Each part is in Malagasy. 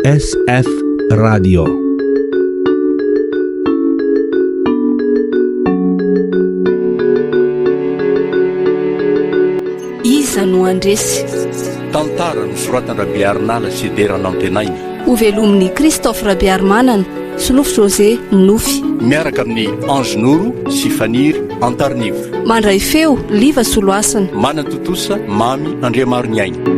SF Radio. Iza no handresy? Tantara nosoratan-dRabearinala sy Dera Nantenaina. Hovelomin'i Christophe Rabearimanana, Solofo José, Nofy. Miaraka amin'i Ange Noro sy Faniry Antarinivo. Mandray feo, Liva Soloasina. Manatontosa, Mamy Andriamaroniaina.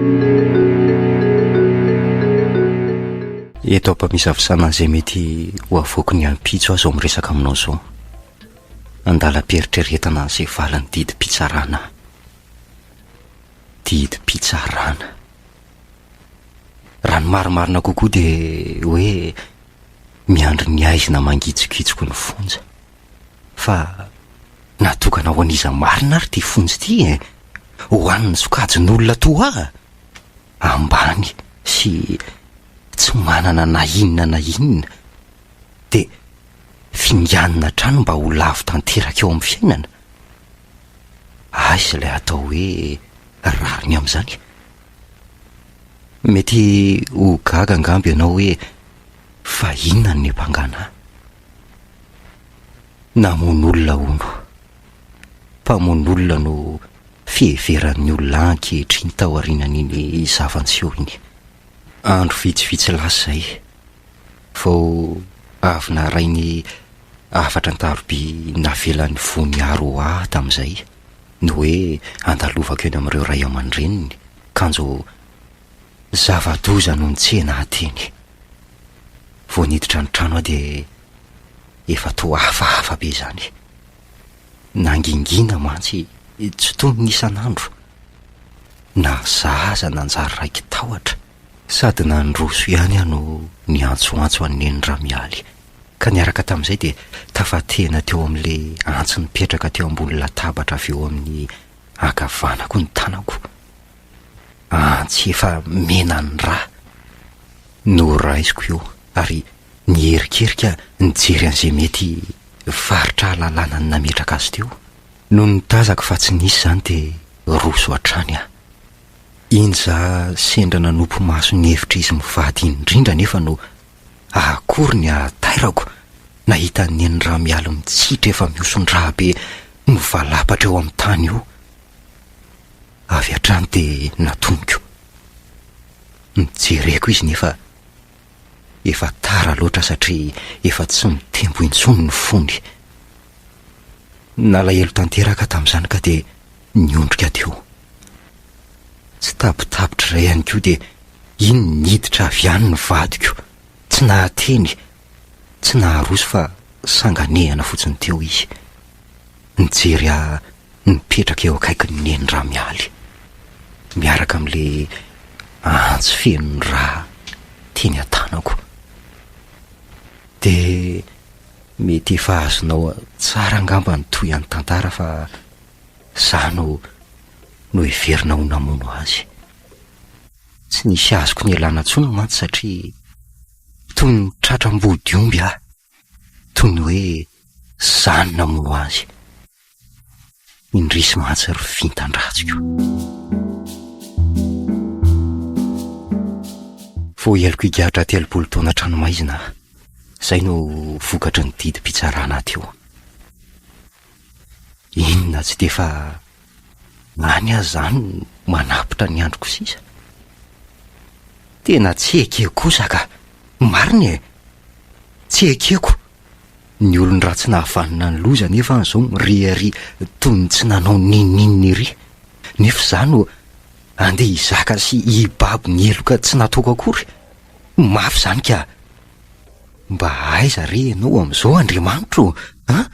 Eto am-pamisavisana an'izay mety ho avoaky ny ampitso aho izao miresaka aminao izao. Andalam-pieritreretana an'izay valin'ny didim-pitsarana aho. Didim-pitsarana. Raha ny marimarina kokoa dia hoe miandry ny haizina mangitsokitsoky ny fonja. Fa natokana ho an'iza marina ary ity fonja ity e? Ho an'ny sokajin'olona toa ahy? Ambany sy tsy manana na inona na inona dia finganina hatrany mba ho lavo tanteraka eo amin'ny fiainana? Aiza ilay atao hoe rariny amin'izany? Mety ho gaga angamba ianao hoe fa inona no niampangana ahy? Namono olona hono. Mpamono olona no fiheveran'ny olona ahy ankehitriny taorianan'iny zava-niseho iny. Andro vitsivitsy lasa izay, vao avy naharay ny hafatra an-taroby navelan'i Voniaro ho ahy tamin'izay, ny hoe handalovako eny amin'ireo ray aman-dreniny, kanjo zava-doza no nitsena ahy teny. Vao niditra ny trano aho dia efa toa hafahafa be izany. Nangingina mantsy tsy toy ny isan'andro. Na zaza nanjary raiki-tahotra. Sady nandroso ihany aho no niantsoantso an'i Neny Ramialy. Ka niaraka tamin'izay dia tafatehina teo amin'ilay antsy nipetraka teo ambony latabatra avy eo amin'ny ankavanako ny tanako. Antsy efa menan'ny rà. Noraisiko io ary niherikerika nijery an'izay mety faritra ahalalana ny nametraka azy teo. Nony tazako fa tsy nisy izany dia roso hatrany aho. Iny za sendra nanopy maso nihevitra izy mivady iny indrindra anefa no akory ny hahatairako nahita an'i Neny Ramialy mitsitra efa mihoson-drà be mivalapatra eo amin'ny tany io. Avy hatrany dia natoniko. Nojereko izy nefa efa tara loatra satria efa tsy mitempo intsony ny fony. Nalahelo tanteraka tamin'izany ka dia niondrika teo. Tsy tapitapitra iray ihany koa dia iny niditra avy any ny vadiko, tsy nahateny, tsy naharoso fa sanganehana fotsiny teo izy. Nijery ahy Mipetraka eo akaikin'i Neny Ramialy, miaraka amin'ilay antsy feno rà teny an-tanako. Dia mety efa azonao tsara angamba ny tohin'ny tantara fa izaho no noheverina ho namono azy. Tsy nisy azoko nialana intsony mantsy satria toy ny tratra am-bodiomby aho, toy ny hoe izaho no namono azy. Indrisy mantsy ry vintan-dratsiko. Voaheloka higadra 30 taona an-tranomaizina aho. Izay no vokatry ny didim-pitsarana teo. Inona tsy dia efa any aho izany no manapitra ny androko sisa? Tena tsy ekeko kosa ka! Marina e! Tsy ekeko! Ny olon-dratsy nahavanona ny loza anefa any izao miriaria toy ny tsy nanao n'inon'inona ery. Nefa izaho no andeha hizaka sy hibaby ny heloka tsy nataoko akory. Mafy izany ka! Mba aiza re ianao amin'izao Andriamanitro ô? An?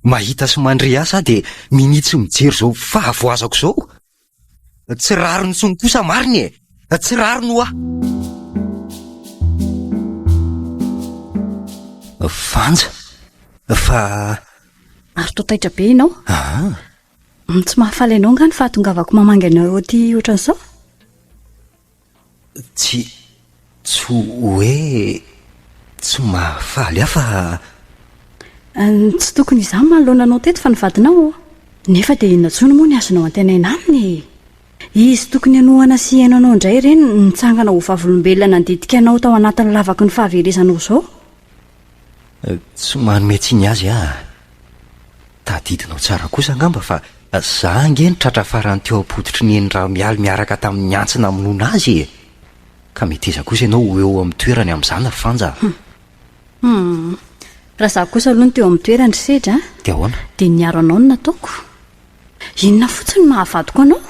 Mahita sy mandre ahy sa dia minia tsy mijery izao fahavoazako izao? Tsy rariny intsony kosa marina e! Tsy rariny hoa! Vanja, fa. Ary toa taitra be ianao? Aa. Tsy mahafaly anao angaha ny fahatongavako mamangy anao aty ohatran'izao? Tsy, tsy hoe tsy mahafaly ahy fa. Tsy tokony izaho manoloana anao teto fa ny vadinao ô. Nefa dia inona intsony moa ny azonao antenaina aminy e? Izy tokony hanohana sy hihaino anao indray ireny nitsangana ho vavolombelona nandinika anao tao anatin'ny lavaky ny fahaverezanao izao. Tsy manome tsiny azy aho. Tadidinao tsara kosa angamba fa za ange no tratra farany teo am-pototry ny Ramialy miaraka tamin'ny antsy namonoana azy e! Ka meteza kosa ianao ho eo amin'ny toerany amin'izany ry Fanja a! Hum. Raha za kosa aloha no teo amin'ny toerany ry Sedra a! Dia ahoana? Dia niaro anao no nataoko. Inona fotsiny no maha-vadiko anao?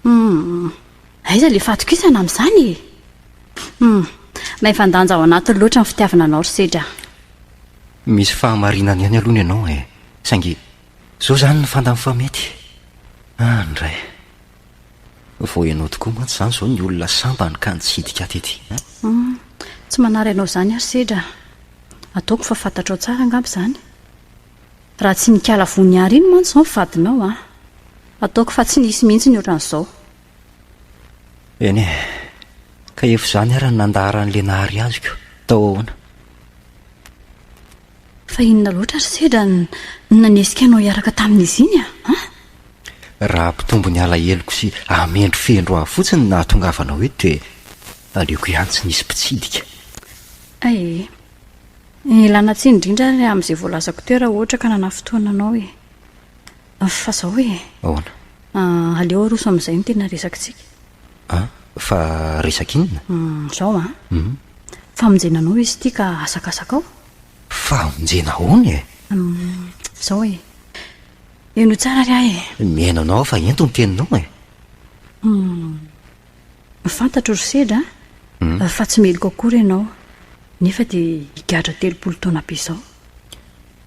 Hum. Aiza ilay fahatokisana amin'izany e? Hum. Maivan-danja ao anatiny loatra ny fitiavana anao ry Sedra a! Misy fahamarinany ihany aloha ny anao e! Saingy zao izany ny fantany fa mety. Any indray. Vao ianao tokoa mantsy izany izao ny olona sambany ka nitsidika ahy tety an! Hum. Tsy manary anao izany aho ry Sedra a! Ataoko fa fantatrao tsara angamba izany. Raha tsy nikala Voniary iny mantsy izao ny vadinao an! Ataoko fa tsy nisy mihitsy ny ohatran'izao. Eny e! Ka efa izany ary no nandaharan'ilay nahary azoko. Tao ahoana? Fa inona loatra ry Sedra no nanesika anao hiaraka tamin'izy iny an? Raha hampitombo ny alaheloko sy hamendrofendro ahy fotsiny no nahatongavanao eto dia aleoko ihany tsy nisy mpitsidika. Ee. Ilana tsiny indrindra ary amin'izay voalazako teo raha ohatra ka nanafintohina anao e. Fa zao e. Ahoana? Aleo aroso amin'izay ny tena resakitsika. An? Fa resaka inona? Zao an. Famonjena anao izy ity ka asakasakao. Famonjena ahoana e? Zao e. Henoy tsara ary aho e. Mihaino anao aho fa ento ny teninao e. Fantatro ry Sedra a, fa tsy meloka akory ianao, nefa dia higadra 30 taona be izao.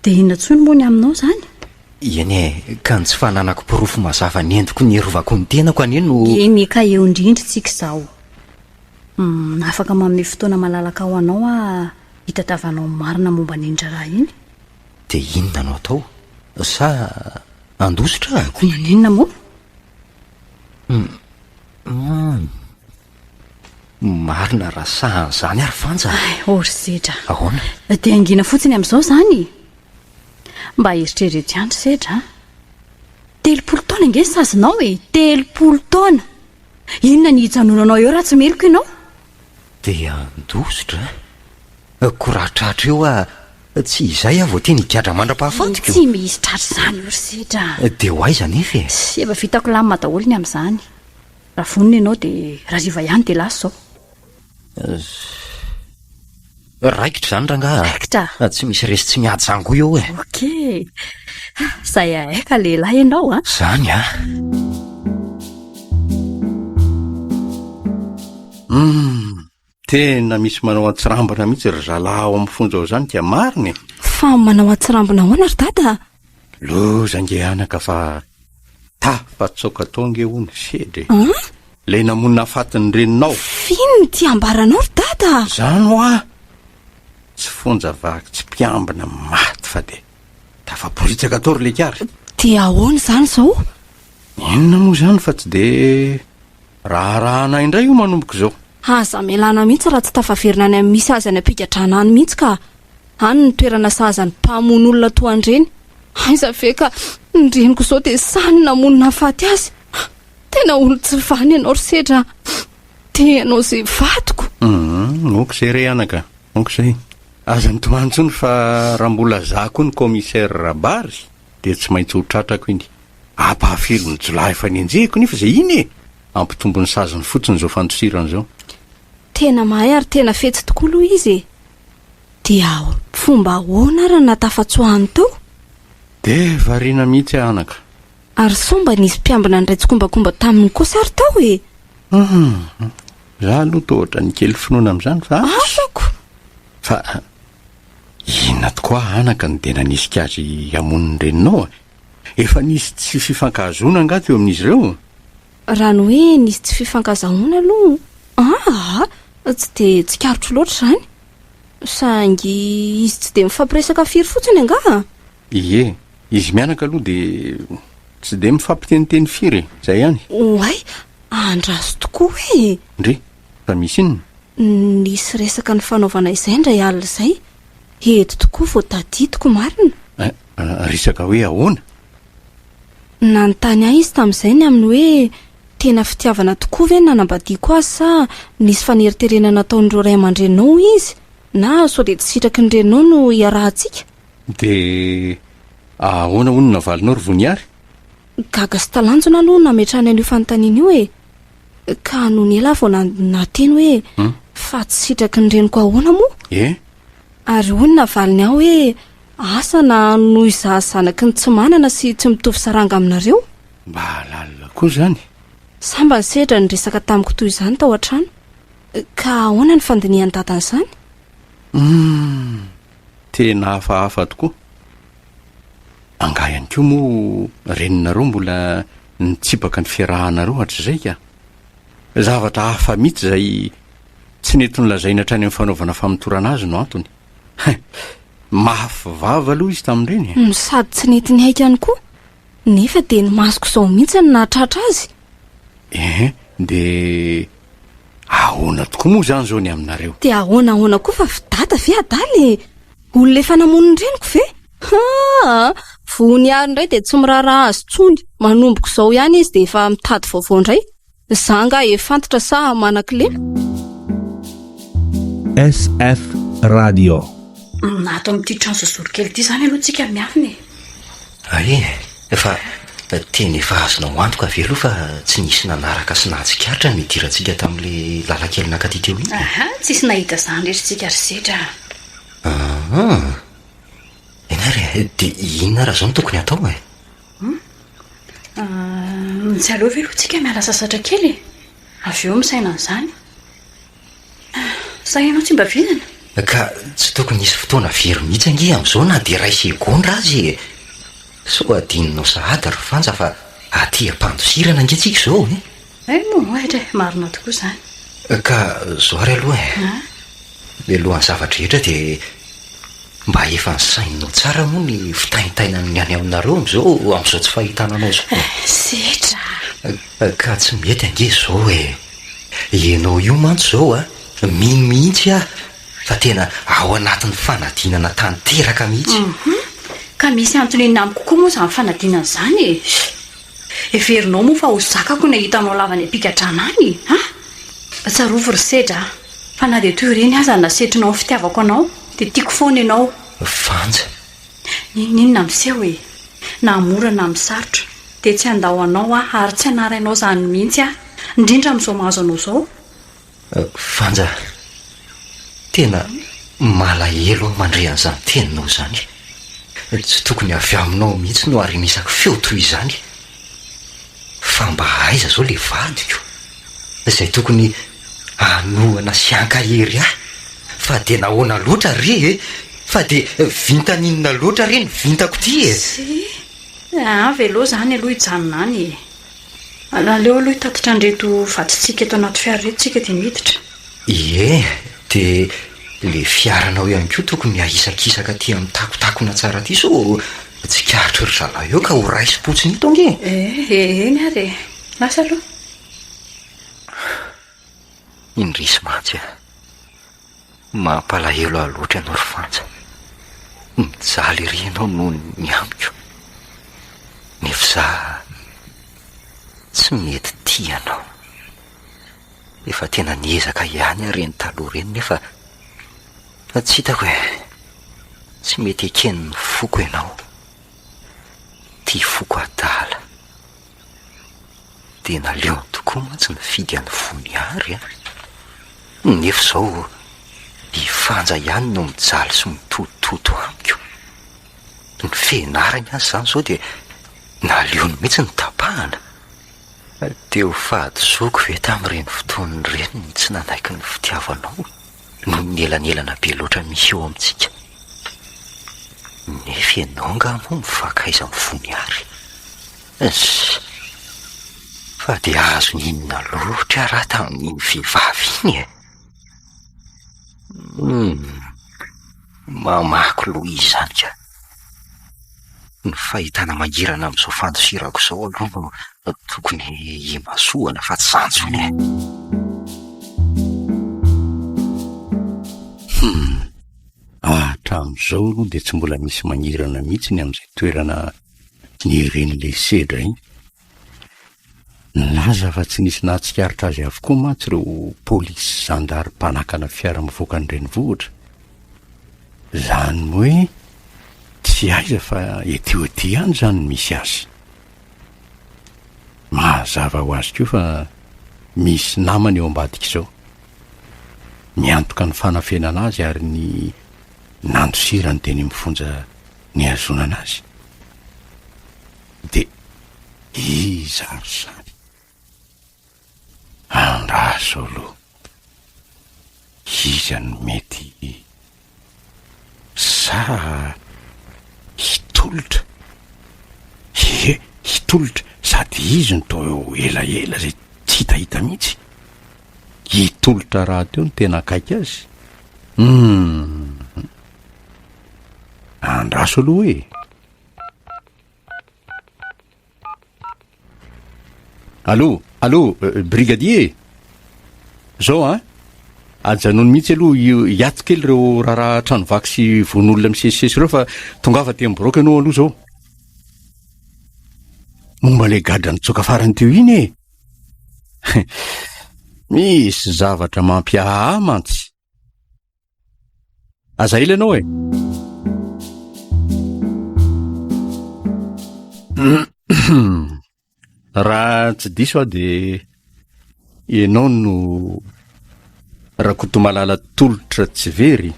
Dia inona intsony moa ny aminao izany? Eny e, ka ny tsy fananako porofo mazava nentiko niarovako ny tenako anie no. Eny e, ka eo indrindra tsika izao. Hum, afaka manome fotoana malalaka ho anao aho hitadiavanao ny marina momba an'iny raharaha iny. Dia inona no atao? Sa handositra? Koa maninona moa? Hum. Marina raha saha an'izany ary Fanja a! Hay, oh ry Sedra. Ahoana? Dia hangina fotsiny amin'izao izany e! Mba eritrereto ihany ry Sedra a! 30 taona ange ny sazinao e! 30 taona! Inona ny hijanonanao eo raha tsy meloka ianao? Dia handositra a! Koa raha tratra eo aho, tsy izay aho vao tena higadra mandra-pahafatiko? Tsy misy tratra izany eo ry Sedra a! Dia ho aiza anefa e? Efa vitako lamina daholo ny amin'izany. Raha vonona ianao dia rahariva ihany dia lasa izao. Raikitra izany rangaha a! Raikitra? Tsy misy resy tsy miady izany koa eo e! Ok! Izay ahay ka lehilahy ianao a! Izany a! Humm! Tena misy manao antsirambina mihitsy ry zalahy ao amin'ny fonja ao izany ka marina e! Fa manao antsirambina ahoana ry dada a? Loza ange anaka fa tafatsoaka tao ange hono sedra e! An? Ilay namono nahafaty ny reninao. F'inona ity ambaranao ry dada a? Izany hoa! Tsy fonja vaky tsy mpiambina maty fa dia tafaporitsaka tao ry lekary. Dia ahoana izany izao? Inona moa izany fa tsy dia Raharahana indray io manomboka izao. Aza amelana mihitsy raha tsy tafaverina any amin'ny misy azy any am-pigadrana any mihitsy ka. Any no toerana sahaza ny mpamono olona toa an'ireny. Aiza ve ka ny reniko izao dia sahy ny namono nahafaty azy. Tena olon-tsy vanona ianao ry Sedra a. Dia ianao izay vadiko. Hum, ok izay re anaka, ok izay. Aza mitomany intsony fa raha mbola za koa ny commissaire Rabary dia tsy maintsy ho tratrako iny. Ampahafirin'ny jiolahy efa nenjehiko nefa izay iny e! Hampitombo ny saziny fotsiny izao fandosirana izao. Tena mahay ary tena fetsy tokoa aloha izy e! Dia fomba ahoana ary no nahatafatsoahany teo? Dia variana mihitsy aho anaka. Ary sao mba nisy mpiambina niray tsikombakomba taminy kosa ary tao e? Hum, za aloha toa ohatran'ny kely finoana amin'izany fa. Asako! Fa inona tokoa anaka no dia nanesika azy hamono ny reninao e? Efa nisy tsy fifankahazoana angaha teo amin'izy ireo? Raha ny hoe nisy tsy fifankazahoana aloha, aa, tsy dia tsikaritro loatra izany. Saingy izy tsy dia mifampiresaka firy fotsiny angaha? Ie, izy mianaka aloha dia tsy dia mifampiteniteny firy e, izay ihany. Oay, andraso tokoa e! Ndry, fa misy inona? Nisy resaka nifanaovana izay indray alina izay. Eto tokoa vao tadidiko marina. Eh, resaka hoe ahoana? Nanontany ahy izy tamin'izay ny amin'ny hoe. tena fitiavana tokoa ve ny nanambadiako azy sa nisy faneriterena nataon'ireo ray aman-dreninao hoy izy na sao dia tsy sitraky ny reninao no iarahantsika? Dia ahoana hono ny navalinao ry Voniary? Gaga sy talanjona aloha nametrahany an'io fanontaniana io e! Ka nony ela aho vao nahateny hoe fa tsy sitraky ny reniko ahoana moa? E? Ary hoy ny navaliny ahy hoe asa na noho izaho zanaky ny tsy manana sy tsy mitovy saranga aminareo? Mba lalina koa izany. Sambany sedra niresaka tamiko toy izany tao an-trano. Ka ahoana ny fandinihan'i Dada an'izany? Humm! Tena hafahafa tokoa. Angaha ihany koa moa reninareo mbola nitsipaka ny fiarahanareo hatrizay ka? Zavatra hafa mihitsy izay tsy nety nolazaina hatrany amin'ny fanaovana famotorana azy no antony. Hein! Mafy vava aloha izy tamin'ireny e! No sady tsy nety niaiky ihany koa. Nefa dia ny masoko izao mihitsy no nahatratra azy. Ehe, dia ahoana tokoa moa izany izao ny aminareo? Dia ahoana ahoana koa fa f'dada ve adala e? Olona efa namono ny reniko ve? Haa! Vony ary indray dia tsy miraharaha azy intsony, manomboka izao ihany izy dia efa mitady vaovao indray. Za angaha efa antitra sa manan-kilema? SF Radio. Ato amin'ity trano zozoro kely ity izany aloha tsika miafina e. Ay e, fa tena efa azonao antoka ve aloha fa tsy nisy nanaraka sy nahatsikaritra ny nidirantsika tamin'ilay lalan-kely nankaty teo iny? Aha, tsisy nahita izany re ry tsika ry Sedra a. Aa, eny ary e, dia inona ary izao no tokony hatao e? Hum, tsy aleo ve aloha tsika miala sasatra kely e? Avy eo misaina an'izany. Sa ianao tsy mba vizana? Ka tsy tokony hisy fotoana very mihitsy ange amin'izao na dia iray segondra aza e! Sao adinonao sahady ry Fanja fa aty am-pandosirana ange tsika izao e! Hay moa ohatra e, marina tokoa izany. Ka izao ary aloha e, mialohan'ny zava-drehetra dia mba efa nisaininao tsara moa ny fitaintainan'ny any aminareo amin'izao amin'izao tsy fahitana anao izao e? Setra a! Ka tsy mety ange izao e! Ianao io mantsy izao a, mino mihitsy aho fa tena ao anatin'ny fanadinana tanteraka mihitsy. Ka misy antony inona amiko koa moa izany fanadinana izany e? Heverinao moa fa ho zakako ny hahita anao lava any am-pigadrana any? Ha? Tsarovy ry Sedra a, fa na dia toy ireny aza ny nasetrinao ny fitiavako anao, dia tiako foana ianao. Vanja. N'inon'inona miseho e, na mora na amin'ny sarotra, dia tsy handao anao aho ary tsy hanary anao izany mihitsy aho, indrindra amin'izao mahazo anao izao. Vanja, tena malahelo aho mandre an'izany teninao izany. Tsy tokony avy aminao mihitsy no harenesako feo toy izany. Fa mba aiza izao ilay vadiko, izay tokony hanohana sy hankahery ahy? Fa dia nahoana loatra re e? Fa dia vintan'inona loatra re ny vintako ity e? Tsia, avy aloha izany aloha hijanona any e. Aleo aloha hitatitra an'ireto vadintsika eto anaty fiara ireto tsika dia miditra. Ie, dia le fiaranao ihany koa tokony ahisakisaka aty amin'ny takotakona tsara aty sao tsikaritry ry zalahy eo ka ho raisim-potsiny eto ange e. Eh, eny ary e. Lasa aloha. Indrisy mantsy a. Mampalahelo ahy loatra ianao ry Fanja. Mijaly ery ianao noho ny amiko. Nefa izaho tsy mety tia anao. Efa tena niezaka ihany aho ireny taloha ireny nefa tsy hitako e. Tsy mety eken'ny foko ianao. Ity foko adala. Dia naleony tokoa mantsy nifidy an'i Voniary a! Nefa izao i Fanja ihany no mijaly sy mitotototo amiko. Ny fianarany aza izany izao dia naleony mihitsy notapahana. Dia ho fahadisoako ve tamin'ireny fotoana ireny ny tsy nanaiky ny fitiavanao noho ny elanelana be loatra misy eo amintsika? Nefa ianao angaha moa mifankaiza amin'i Voniary? Ss! Fa dia azony inona loatra raha tamin'iny vehivavy iny e? Hum! Mamaky loha izany ka! Ny fahitana mangirana amin'izao fandosirako izao aloha no tokony himasohana fa tsy izany intsony e! Hum! Hatramin'izao aloha dia tsy mbola misy mangirana mihitsy ny amin'izay toerana Ny ren'ilay sedra iny. Nilaza fa tsy nisy nahatsikaritra azy avokoa mantsy ireo polisy sy zandary mpanakana fiara mivoaka ny renivohitra. Izany hoe tsy aiza fa ety ho ety ihany izany no misy azy. Mazava ho azy koa fa misy namany eo ambadik'izao. Miantoka ny fanafenana azy ary ny nandosirany teny amin'ny fonja nihazonana azy. Dia iza ary izany? Andraso aloha. Iza no mety sa hitolotra? Ie, hitolotra sady izy no toa elaela izay tsy hitahita mihitsy. Hitolotra rahateo no tena akaiky azy. Hum. Andraso aloha e. Allô, allô, brigadier! Zao an, ajanony mihitsy aloha io hiato kely ireo raharaha trano vaky sy vono olona misesisesy ireo fa tongava aty amin'ny biraoko ianao aloha zao. Momba ilay gadra nitsoaka farany teo iny e! Misy zavatra mampiahaha mantsy. Aza ela ianao e! Raha tsy diso aho dia ianao no Rakotomalala Tolotra tsy very?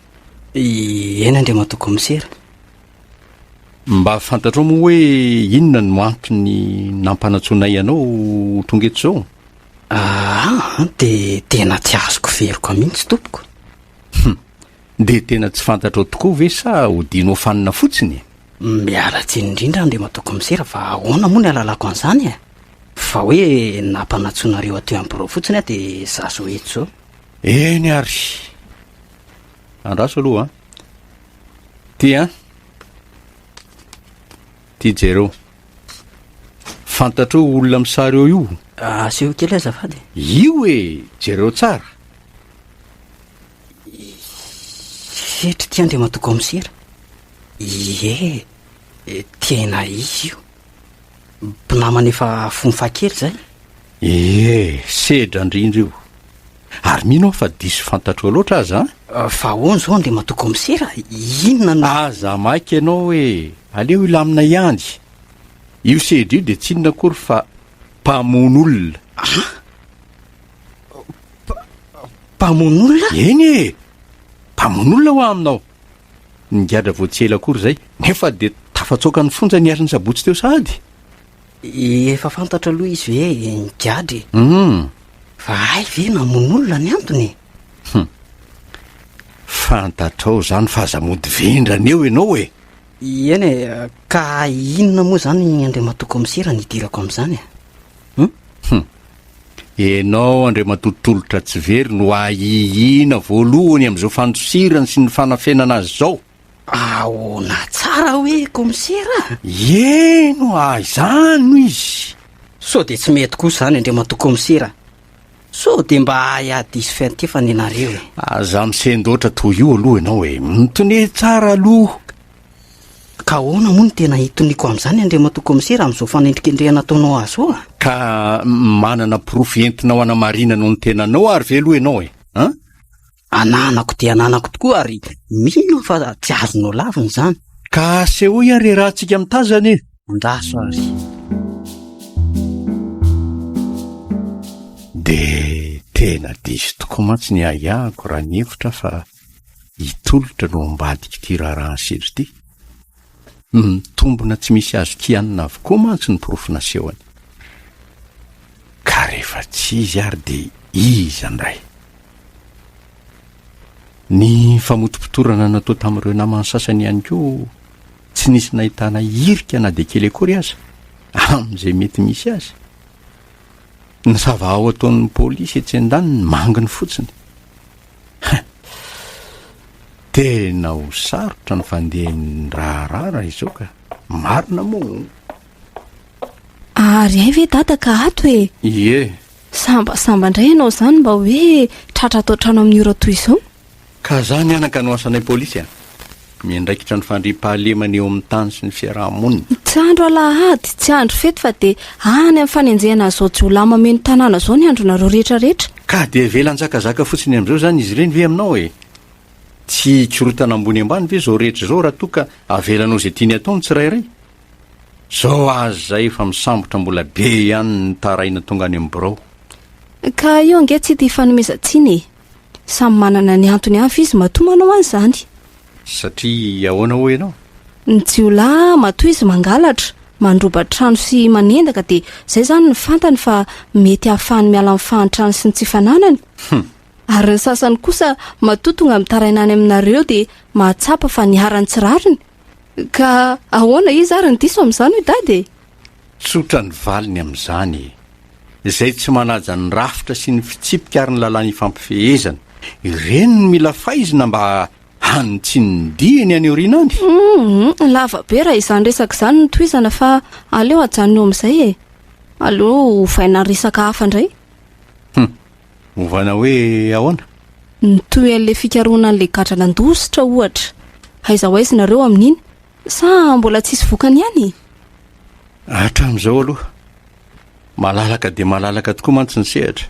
Eny Andriamatoa Kaomisera. Mba fantatrao moa hoe inona no antony nampanantsoinay anao ho tonga eto izao? Aa, dia tena tsy azoko veroka mihitsy tompoko. Hum, dia tena tsy fantatrao tokoa ve sa odianao fanina fotsiny e? Miala tsiny indrindra Andriamatoa Kaomisera fa ahoana moa ny ahalalako an'izany e? Fa hoe nampanantsoinareo aty amin'ny birao fotsiny aho dia za zao eto izao. Eny ary. Andraso aloha an. Ty an. Ty jereo. Fantatrao io olona misary eo io? Aseho kely azafady. Io e! Jereo tsara. Setry ity Andriamatoa Kaomisera. Ie, tena izy io. Mpinamana efa fony fahakely izay. Ie, sedra indrindra io. Ary mino aho fa diso fantatrao loatra aza an! Fa ahoana izao Andriamatoa Kaomisera? Inona no. Aza maika ianao e! Aleo hilamina ihany. Io sedra io dia tsy inona akory fa mpamono olona. An? Mpamono olona? Eny e! Mpamono olona hoa aminao. Nigadra vao tsy ela akory izay, nefa dia tafatsoaka ny fonja ny alin'ny sabotsy teo sahady. Efa fantatra aloha izy hoe nigadra e. Hum. Fa hay ve namono olona ny antony e? Hum. Fantatrao izany fa aza mody vendrana eo ianao e! Eny e, ka inona moa izany Andriamatoa Kaomisera no idirako amin'izany e? Hum? Hum. Ianao Andriamatoa Tolotra Tsivery no ahiahiana voalohany amin'izao fandosirany sy ny fanafenana azy izao. Ahoana tsara hoe Kaomisera? Eny hoa, izany no izy. Sao dia tsy mety kosa izany Andriamatoa Kaomisera? Sao dia mba ahiahy diso fiantefana ianareo e? Aza misendoatra toy io aloha ianao e! Mitonia tsara aloha. Ka ahoana moa no tena hitoniako amin'izany Andriamatoa Kaomisera amin'izao fanendrikendrehana ataonao azy izao a? Ka manana porofo entinao hanamarinanao ny tenanao ary ve aloha ianao e? An? Ananako dia ananako tokoa ary mino aho fa tsy azonao lavina izany. Ka asehoy ary iarahantsika mitazana e! Andraso ary. Dia tena diso tokoa mantsy ny ahiahiko raha nihevitra fa hitolotra no ambadik'ity raharahan'i Sedra ity. Mitombina tsy misy azo kianina avokoa mantsy ny porofo nasehony. Ka rehefa tsy izy ary dia iza indray? Ny famotopotorana natao tamin'ireo namany sasany ihany koa tsy nisy nahitana hirika na dia kely akory aza amin'izay mety misy azy. Ny savahao ataon'ny polisy etsy an-daniny manginy fotsiny. Hein! Tena ho sarotra ny fandehan'ny raharaha raha izao ka. Marina moa. Ary hay ve dada ka ato e? Ie. Sambasamba indray ianao izany mba hoe tratra ato an-trano amin'ny ora toy izao. Ka zany anaka no asanay polisy a! Miandraikitra ny fandriampahalemana eo amin'ny tany sy ny fiaraha-monina. Tsy andro alahady, tsy andro fety fa dia any amin'ny fanenjehana an'izao jiolahy mameno tanàna izao ny andronareo rehetra rehetra. Ka dia avela hanjakazaka fotsiny amin'izao izany izy ireny ve aminao e? Tsy hikorontana ambony ambany ve izao rehetra izao raha toa ka avelanao izay tiany atao ny tsirairay? Izao aza efa misambotra mbola be ihany ny taraina tonga any amin'ny birao. Ka io ange tsy ity ifanomezan-tsiny e! Samy manana ny antony avy izy matoa manao an'izany. Satria ahoana hoy ianao? Ny jiolahy matoa izy mangalatra, mandroba trano sy manendaka dia izay izany no fantany fa mety hahafahany miala amin'ny fahantrany sy ny tsy fananany. Ary ny sasany kosa matoa tonga mitaraina any aminareo dia mahatsapa fa niharan'ny tsy rariny. Ka ahoana iza ary no diso amin'izany hoy dada e? Tsotra ny valiny amin'izany e! Izay tsy manaja ny rafitra sy ny fitsipika ary ny lalàna ifampifehezana, ireny no mila faizina mba hanitsiany ny diany any aoriana any. Humm, lava be raha izany resaka izany no tohizana fa aleo ajanona eo amin'izay e! Aleo ovaina resaka hafa indray. Hum, ovaina hoe ahoana? Ny tohin'ilay fikarohana an'ilay gadra nandositra ohatra. Aiza ho aiza nareo amin'iny? Sa mbola tsisy vokany ihany? Hatramin'izao aloha, malalaka dia malalaka tokoa mantsy ny sehatra.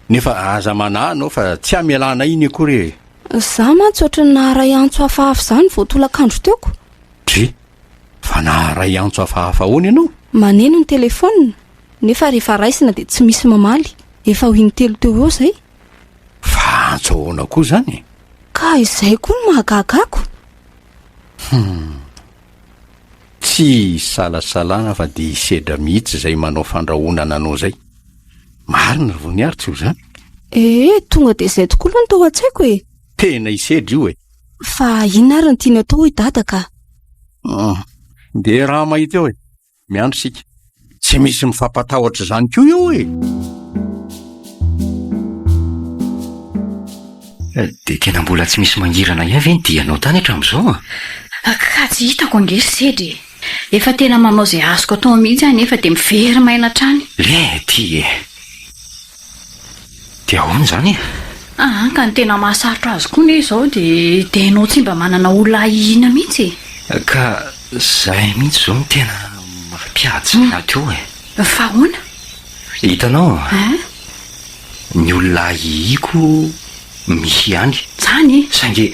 Nefa aza manahy anao fa tsy hamelana iny akory e! Za mantsy ohatran'ny naharay antso hafahafa izany vao tolakandro teo ko. Dry, fa naharay antso hafahafa ahoana ianao? Maneno ny telefaonina, nefa rehefa raisina dia tsy misy mamaly. Efa ho intelo teo ho eo izay. Fa antso ahoana koa izany e? Ka izay koa no mahagaga ako. Hum. Tsy isalasalana fa dia hisedra mihitsy izay manao fandrahonana anao izay. Marina ry Voniary tsy ho izany? Ee, tonga dia izay tokoa aloha no tao an-tsaiko e! Tena hisedra io e! Fa inona ary no tiany atao hoy Dada ka? Hum. Dia raha mahita eo e! Miandry isika. Tsy misy mifampatahotra izany koa eo e! Dia tena mbola tsy misy mangirana ihany ve ny dianao tany hatramin'izao a? Ka tsy hitako ange ry Sedra e! Efa tena manao izay azoko atao mihitsy aho nefa dia mivery-maina hatrany. Lety e! Dia ahoana izany e? Aa ka ny tena mahasarotra azy koa anie izao dia dia ianao tsy mba manana olona ahiana mihitsy e! Ka izay mihitsy izao no tena mampiady saina ahy koa e! Fa ahoana? Hitanao, Ein? ny olona ahiako misy ihany. Izany e? Saingy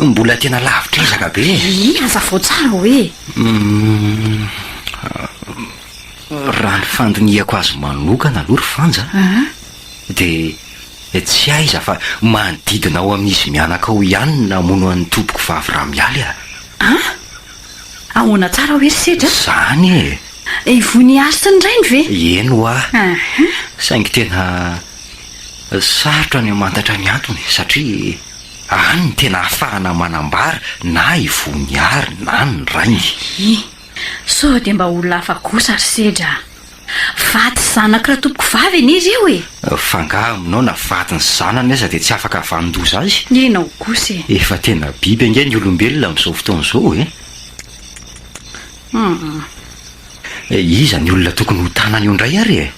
mbola tena lavitra ezaka be e! Ii, hazavao tsara hoe! Humm, Raha ny fandinihako azy manokana aloha ry Fanja dia tsy aiza fa manodidina ao amin'izy mianaka ao ihany no namono an'i tompoko vavy Ramialy a! An? Ahoana tsara hoe ry Sedra? Izany e! I Voniary sy ny rainy ve? Eny hoa! Saingy tena sarotra ny hamantatra ny antony satria any no tena ahafahana manambara na i Voniary na ny rainy. Ii. Sao dia mba olona hafa kosa ry Sedra a! Vady sy zanaky Ratompokovavy anie ireo e! F'angaha aminao na vadiny sy zanany aza dia tsy afaka havanon-doza azy? Ianao kosa e! Efa tena biby ange ny olombelona amin'izao fotoana izao e! Hum. Iza ny olona tokony ho tanana eo indray ary e?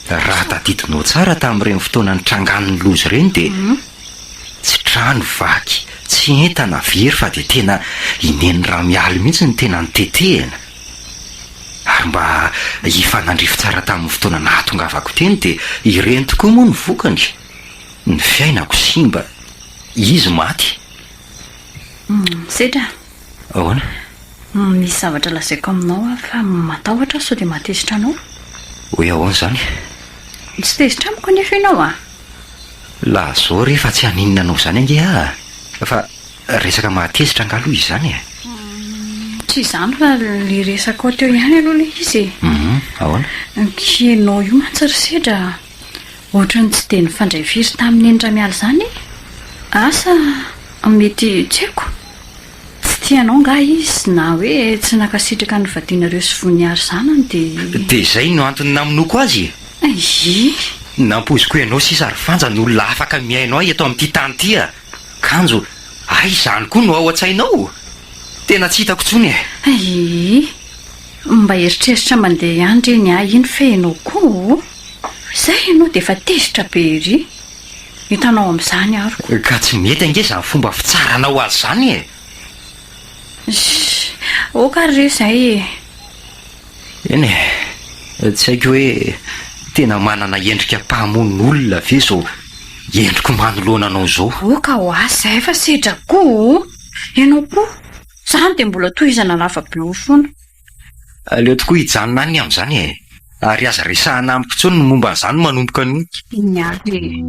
Raha tadidinao tsara tamin'ireny fotoana nitrangan'ny loza ireny dia Tsy trano vaky, tsy entana very fa dia tena i Neny Ramialy mihitsy no tena notetehina. Ary mba hifanandrify tsara tamin'ny fotoana nahatongavako teny dia ireny tokoa moa no vokany. Ny fiainako simba, izy maty. Sedra. Ahoana? Misy zavatra lazaiko aminao aho fa matahotra aho sao dia mahatezitra anao. Hoe ahoana izany? Tsy tezitra amiko anefa ianao a! Lazao re fa tsy haninona anao izany ange aho a! Fa resaka mahatezitra angaha aloha izany e? Tsy izany fa ilay resakao teo ihany aloha ilay izy e! Hum, ahoana? Ianao io mantsy ry Sedra ohatran'ny tsy dia nifandray firy tamin'i Neny Ramialy izany e! Asa mety tsy haiko. Tsy tia anao angaha izy na hoe tsy nankasitraka ny nivadianareo sy Voniary zanany dia. Dia izay no antony namonoako azy e! Ii. Nampoiziko ianao sisa ry Fanja no olona afaka mihaino ahy eto amin'ity tany ity a! Kanjo, hay izany koa no ao an-tsainao? Tena tsy hitako intsony e! Ii. Mba eritreritra mandeha ihany re ny ahy iny fa ianao koa ô! Izay ianao dia efa tezitra be ery! Hitanao amin'izany aroko. Ka tsy mety ange izany fomba fitsaranao azy izany e! Shh! Ok ary re izay e! Eny e! Tsy haiko hoe tena manana endrika mpamono olona ve izao endriko manoloana anao izao? Ok ho ahy izay fa sedra koa o! Ianao koa izany dia mbola tohizana lava be eo foana. Aleo tokoa hijanona any ny amin'izany e! Ary aza resahana amiko intsony ny momba an'izany manomboka anio. Iny ary e!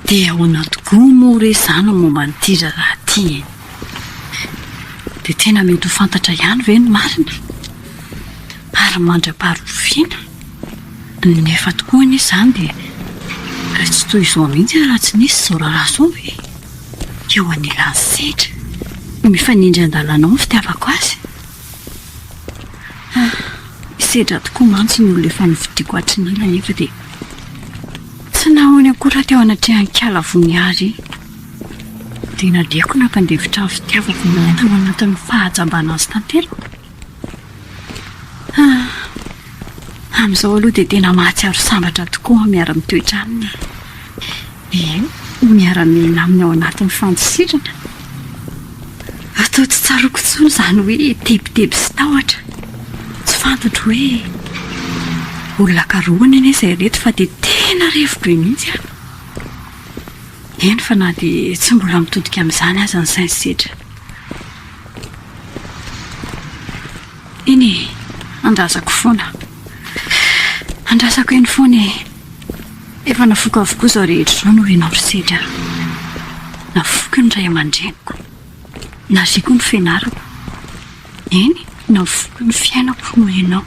Dia ahoana tokoa moa re izany ny momba an'ity raharaha ity e? Dia tena mety ho fantatra ihany ve ny marina? Ary mandra-paharoviana? Nefa tokoa anie izany dia tsy toy izao mihitsy raha tsy nisy izao raharaha izao e! Eo anilan'ny sedra, mifanindry an-dalana ao ny fitiavako azy. Ah, sedra tokoa mantsy ny olona efa nofidiako hatry ny ela nefa dia tsy nahoany akory aho teo anatrehan'i Kala Voniary iny. Dia naleoko nampandefitra ny fitiavako tao anatin'ny fahajambana azy tanteraka. Ah, amin'izao aloha dia tena mahatsiaro sambatra tokoa aho miara-mitoetra aminy e. Dia miara-miaina aminy ao anatin'ny fandosirana. Toa tsy tsaroako intsony izany hoe tebiteby sy tahotra. Tsy fantatro hoe olona karohina anie izay ireto fa dia tena revo be mihitsy aho. Eny fa na dia tsy mbola mitodika amin'izany aza ny sain'i Sedra. Eny e, andrasako foana. Andrasako eny foana e. Efa nafoiko avokoa izao rehetra izao noho ianao ry Sedra a. Nafoiko ny ray aman-dreniko. Nariako ny fianarako. Eny, nafoiko ny fiainako noho ianao.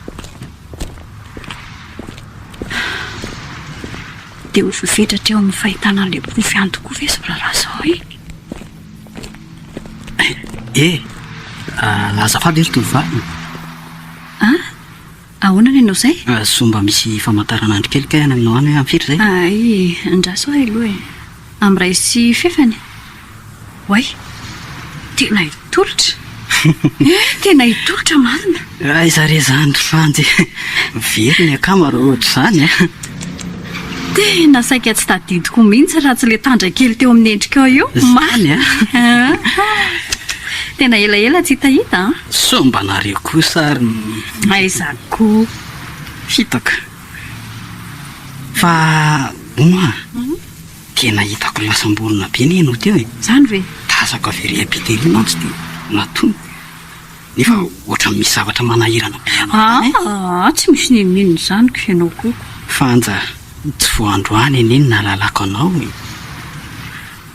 Dia ho voafetra hatreo amin'ny fahitana an'ilay porofo ihany tokoa ve izao raharaha izao e? Eh! Azafady ry tovovavy. An? Ahoana ny anao izay? Soa mba misy famantaranandro kely kay any aminao any hoe amin'ny firy izay? Hay, andraso aho aloha e. Amin'ny iray sy fefany. Oay! Tena hitolotra! Eh, tena hitolotra marina! Aiza re izany ry Fanja e! Very ny akama raha ohatr'izany a! Tena saika tsy tadidiko mihitsy raha tsy ilay tandra kely teo amin'ny endrikao io. Izany a! Tena elaela tsy hitahita an! Sao mba nareo kosa ary ny. Aiza koa. Fitaka. Fa hono ah, tena hitako lasam-borona be anie ianao teo e. Izany ve? Tazako avy ery am-pita ery mantsy dia natono. Nefa ohatran'ny misy zavatra manahirana be anao izany e. Aa, tsy misy n'inon'inona izany ko ianao koa. Fanja, tsy vao androany anie no nahalalako anao e.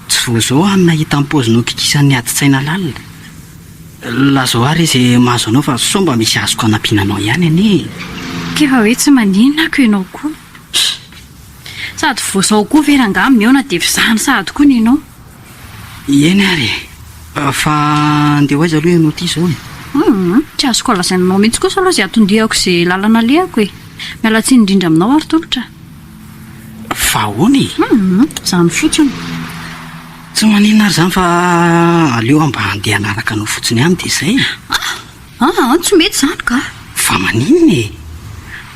Tsy vao izao aho no nahita ny paozinao kikisan'ny adin-tsaina lalina. Lazao àry izay mahazo anao fa sao mba misy azoko hanampiana anao ihany anie e! K'efa hoe tsy maninona ako ianao koa. Sady vao izao koa ve rangaha mihaona dia efa izany sahady koa ny anao. Eny ary e! Fa andeha ho aiza aloha ianao ity izao e? Hum, tsy azoko lazaina anao mihitsy kosa aloha izay anton-diako sy izay lalana alehako e! Miala tsiny indrindra aminao ary Tolotra. Fa ahoana e? Hum, izany fotsiny. Tsy maninona ary izany fa aleo aho mba handeha hanaraka anao fotsiny ihany dia izay e. Ah, ah, tsy mety izany ka. Fa maninona e?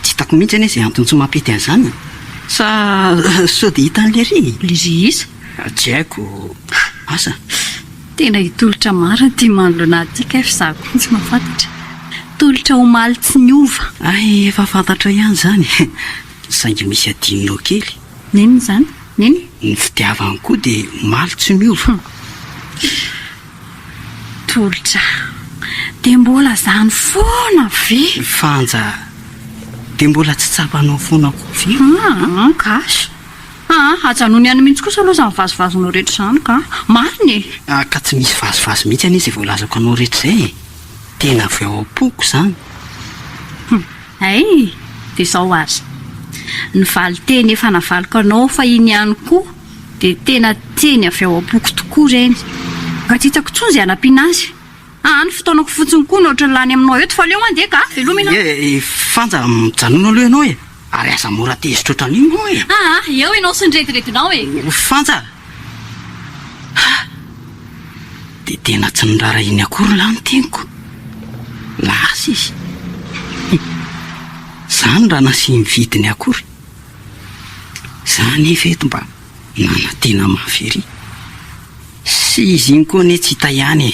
Tsy hitako mihitsy anie izay antony tsy mampety an'izany e. Sa sao dia hitan'i Lery e? Lery iza? Tsy haiko. Asa. Tena hitolotra marina ity manoloana ahy ity kay fa izaho koa tsy mahafantatra. Tolotra omaly tsy niova. Hay efa fantatrao ihany izany e. Saingy misy adinonao kely. N'inona izany? N'inona? Ny fitiavany koa dia omaly tsy miova. Tolotra, dia mbola izany foana ve? Fanja, dia mbola tsy tsapanao foana koa ve? Aa, gasy. Aa, ajanony any mihitsy kosa aloha izany vazivazinao rehetra izany ka. Marina e! Ka tsy misy vazivazy mihitsy anie izay voalazako anao rehetra izay e! Tena avy ao am-poko izany. Hum. Hay! Dia izao ary. Ny valin-teny efa navaliko anao fahiny ihany koa dia tena teny avy ao am-poko tokoa ireny. Ka tsy hitako intsony izay hanampiana azy. Aa, ny fotoanako fotsiny koa no ohatran'ny lany aminao eto fa aleo andeha ka! Veloma ianao. Eh, Fanja, mijanona aloha ianao e! Ary aza mora tezitra ohatran'io ianao e! Aa, eo ianao sy ny rediredinao e! Fanja! Ha! Dia tena tsy noraharahiany akory lahy ny teniko. Lasa izy. Hum! Izany raha nasiany vidiny akory. Izaho anefa eto mba nanantena mafy ery. Sy izy iny koa anie tsy hita ihany e!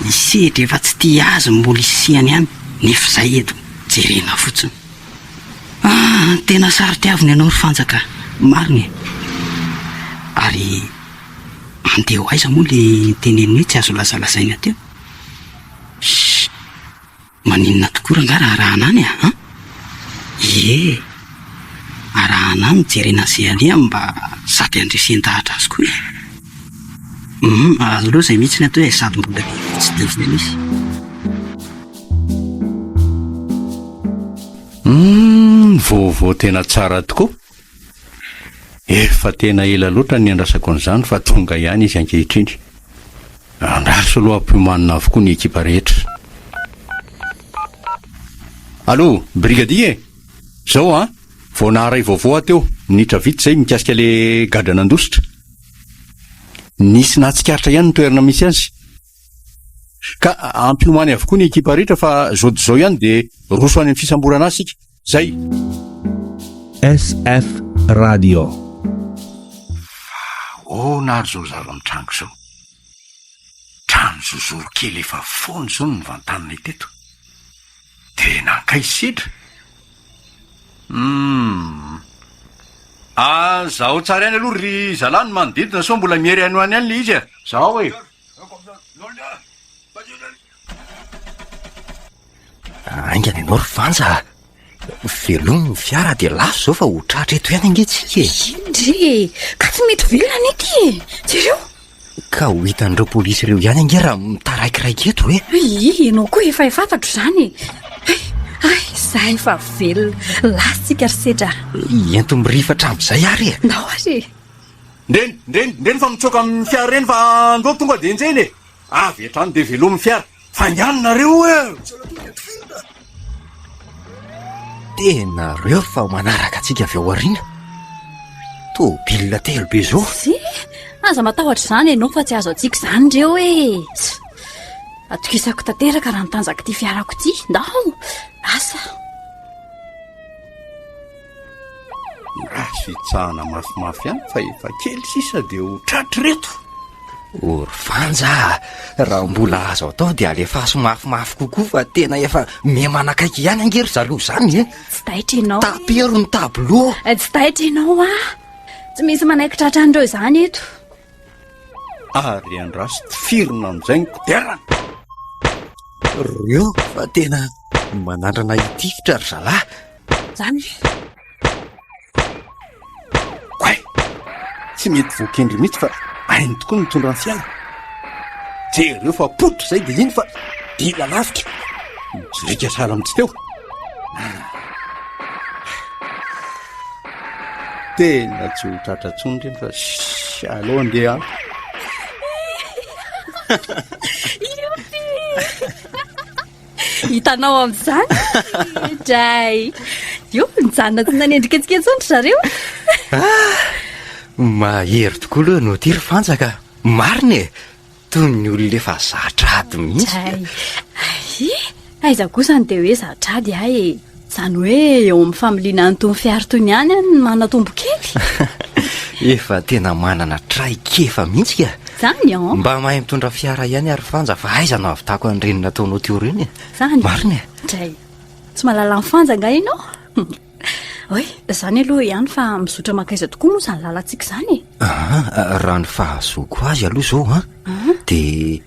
I Sedra efa tsy tia azy no mbola isisihany ihany nefa izay eto jerena fotsiny. Ah! Tena saro-tiavina ianao ry Fanja ka! Marina e! Ary andeha ho aiza moa le niteneniny hoe tsy azo lazalazaina teo? Shh! Maninona tokoa rangahy raha arahana any a! An! Ie! Arahana any jerena izay alehany mba sady handresen-dahatra azy koa e! Hum! Aleo izay mihitsy ny atao e! Sady mbola tsy dia voa izy. Humm! Vaovao tena tsara tokoa! Efa tena ela loatra ny niandrasako an'izany fa tonga ihany izy ankehitriny. Andraso aloha ampiomanina avokoa ny ekipa rehetra. Allô, brigadier e! Zao an, vao naharay vaovao aho teo, minitra vitsy izay, mikasika le gadra nandositra. Nisy nahatsikaritra ihany ny toerana misy azy. Ka ampiomany avokoa ny ekipa rehetra fa zao dia zao ihany dia roso any amin'ny fisamborana azy isika. Zay! SF Radio. Ahoana ary izao zava-mitranga izao? Trano zozoro kely efa foana izao no novantaninay teto. Dia nankaiza sedra? Humm. Ah, zahao tsara ihany aloha ry zalahy ny manodidina sao mbola miery any ho any ihany ilay izy e. Zahao e. Haingana ianao ry Vanja a! Velomy ny fiara dia lasa izao fa ho tratra eto ihany ange tsika e! Indry e! Ka tsy mety velona anie ity e! Jereo! Ka ho hitan'ireo polisy ireo ihany ange raha mitaraikiraiky eto e! Ii, ianao koa efa fantatro izany e! Hay, hay, izaho efa velona. Lasa tsika ry Sedra. Ento mirifatra amin'izay ary e! Ndao ary e! Ndreny, ndreny, ndreny fa mitsoaka amin'ny fiara ireny fa andao tonga dia enjehina e! Avy hatrany dia velomy ny fiara. Faingano nareo e! Tena reo fa manaraka antsika avy ao aoriana. Tôbila telo be zao. Tsia, aza matahotra izany ianao fa tsy azo antsika izany ireo e! Atokisako tanteraka raha ny tanjak'ity fiarako ity. Ndao, lasa. Azo itsahana mafimafy ihany fa efa kely sisa dia ho tratry reto. O ry Vanja a! Raha mbola azo atao dia alefaso mafimafy kokoa fa tena efa miha manakaiky ihany ange ry zareo izany e! Tsy taitra ianao e! Tapero ny tableau! Tsy taitra ianao ah! Tsy misy manaiky tratran'ireo izany eto. Ary andraso tifirina amin'izay ny kodiarana! Reo fa tena manandrana hitifitra ry zalahy! Zany ve? Oay! Tsy mety voakendry mihitsy fa hainy tokoa ny mitondra ny fiara. Jereo fa poitra izay dia iny fa dila lavitra. Mijoika sahala amin'ny tsy teo. Tena tsy ho tratra intsony ireny fa shh, aleo andeha any. Youpi! Hitanao amin'izany dray. Io, nijanona tsy nanendrika antsika intsony ry zareo. Ah, mahery tokoa aloha ianao ity ry Fanja ka. Marina e! Toy ny olona efa zatra ady mihitsy. Dray. Ay, aiza kosa no dia hoe zatra ady aho e. Izany hoe eo amin'ny familiana an'itony fiara itony ihany aho no manatombo kely. Efa tena manana traikefa mihitsy ka. Zany an! Mba mahay mitondra fiara ihany ary Fanja fa aiza no ahavitako an'ireny nataonao teo ireny e? Zany? Marina e! Dray, tsy mahalala an'i Fanja angaha ianao? Oay, izany aloha ihany fa mizotra mankaiza tokoa moa izany lalantsika izany e? Aa, raha ny fahazoako azy aloha izao an, dia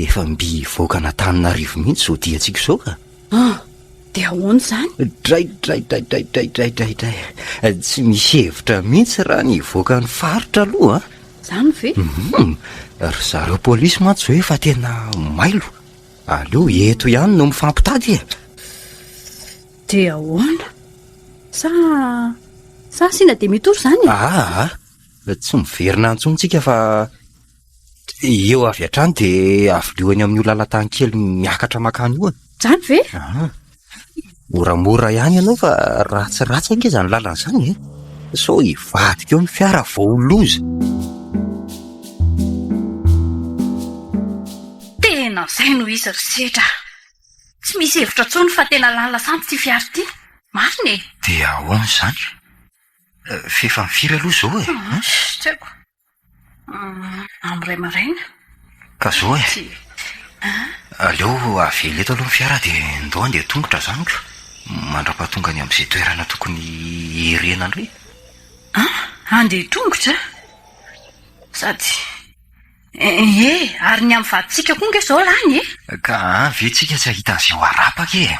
efa mby hivoaka an'Antananarivo mihitsy izao diantsika izao ka. Ah! Dia ahoana izany? Dray, dray, dray, dray, dray, dray, dray, dray. Tsy misy hevitra mihitsy raha ny hivoaka ny faritra aloha an. Izany ve? Hum, ry zareo polisy mantsy izao efa tena mailo. Aleo eto ihany no mifampitady e. Dia ahoana? Sa, sa asiana demi-tour izany e? Aa, tsy miverina intsony tsika fa Eo avy hatrany dia avilio eny amin'io lalan-tany kely miakatra mankany io e. Zany ve? Ah. Moramora ihany ianao fa ratsiratsy ange izany lalana izany e. Sao hivadika eo ny fiara vao ho loza. Tena izay no izy ry Sedra. Tsy misy hevitra intsony fa tena lalina sampy ity fiara ity. Marina e. Dia ahoana izany? F'efa ny firy aloha izao e? Tsy haiko. Amin'ny iray maraina. Ka zao e. Aleo avela eto aloha ny fiara dia ndao handeha tongotra zany ko. Mandra-pahatonga any amin'izay toerana tokony hierena indray. An? Handeha tongotra? Sady eh, ary ny amin'ny vadintsika koa ange izao lany e. Ka an ve tsika tsy hahita an'izay ho arapaka e.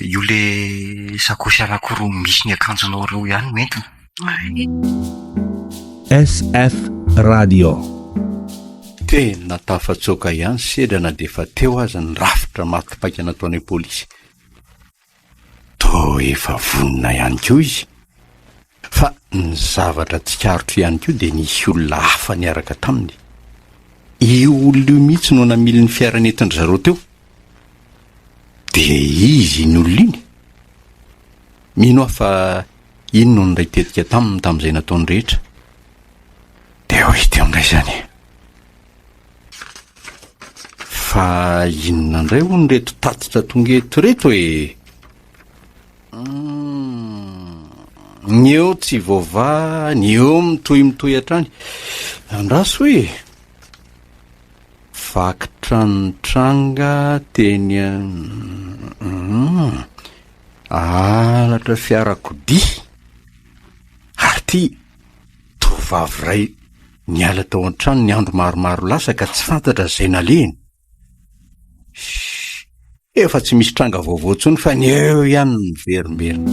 Io le sakosy anankiroa misy ny akanjonao ireo ihany no entina. SF Radio. Tena tafatsoaka ihany sedra na dia efa teo aza ny rafitra maty paika nataonay polisy. Toa efa vonona ihany koa izy. Fa ny zavatra tsikaritro ihany koa dia nisy olona hafa niaraka taminy. Io olona io mihitsy no namily ny fiara nentin-dry zareo teo. Dia izy iny olona iny. Mino aho fa iny no niray tetika taminy tamin'izay nataony rehetra. Dia ho hita eo indray izany. Fa inona indray hono ireto tatitra tonga eto ireto e? Ny eo tsy voavaha, ny eo mitohy mitohy hatrany. Andraso e! Vaky trano nitranga teny Halatra fiarakodia. Ary ity tovovavy iray niala tao an-trano ny andro maromaro lasa ka tsy fantatra izay nalehiny. Shh! Efa tsy misy tranga vaovao intsony fa ny eo ihany no miverimberina.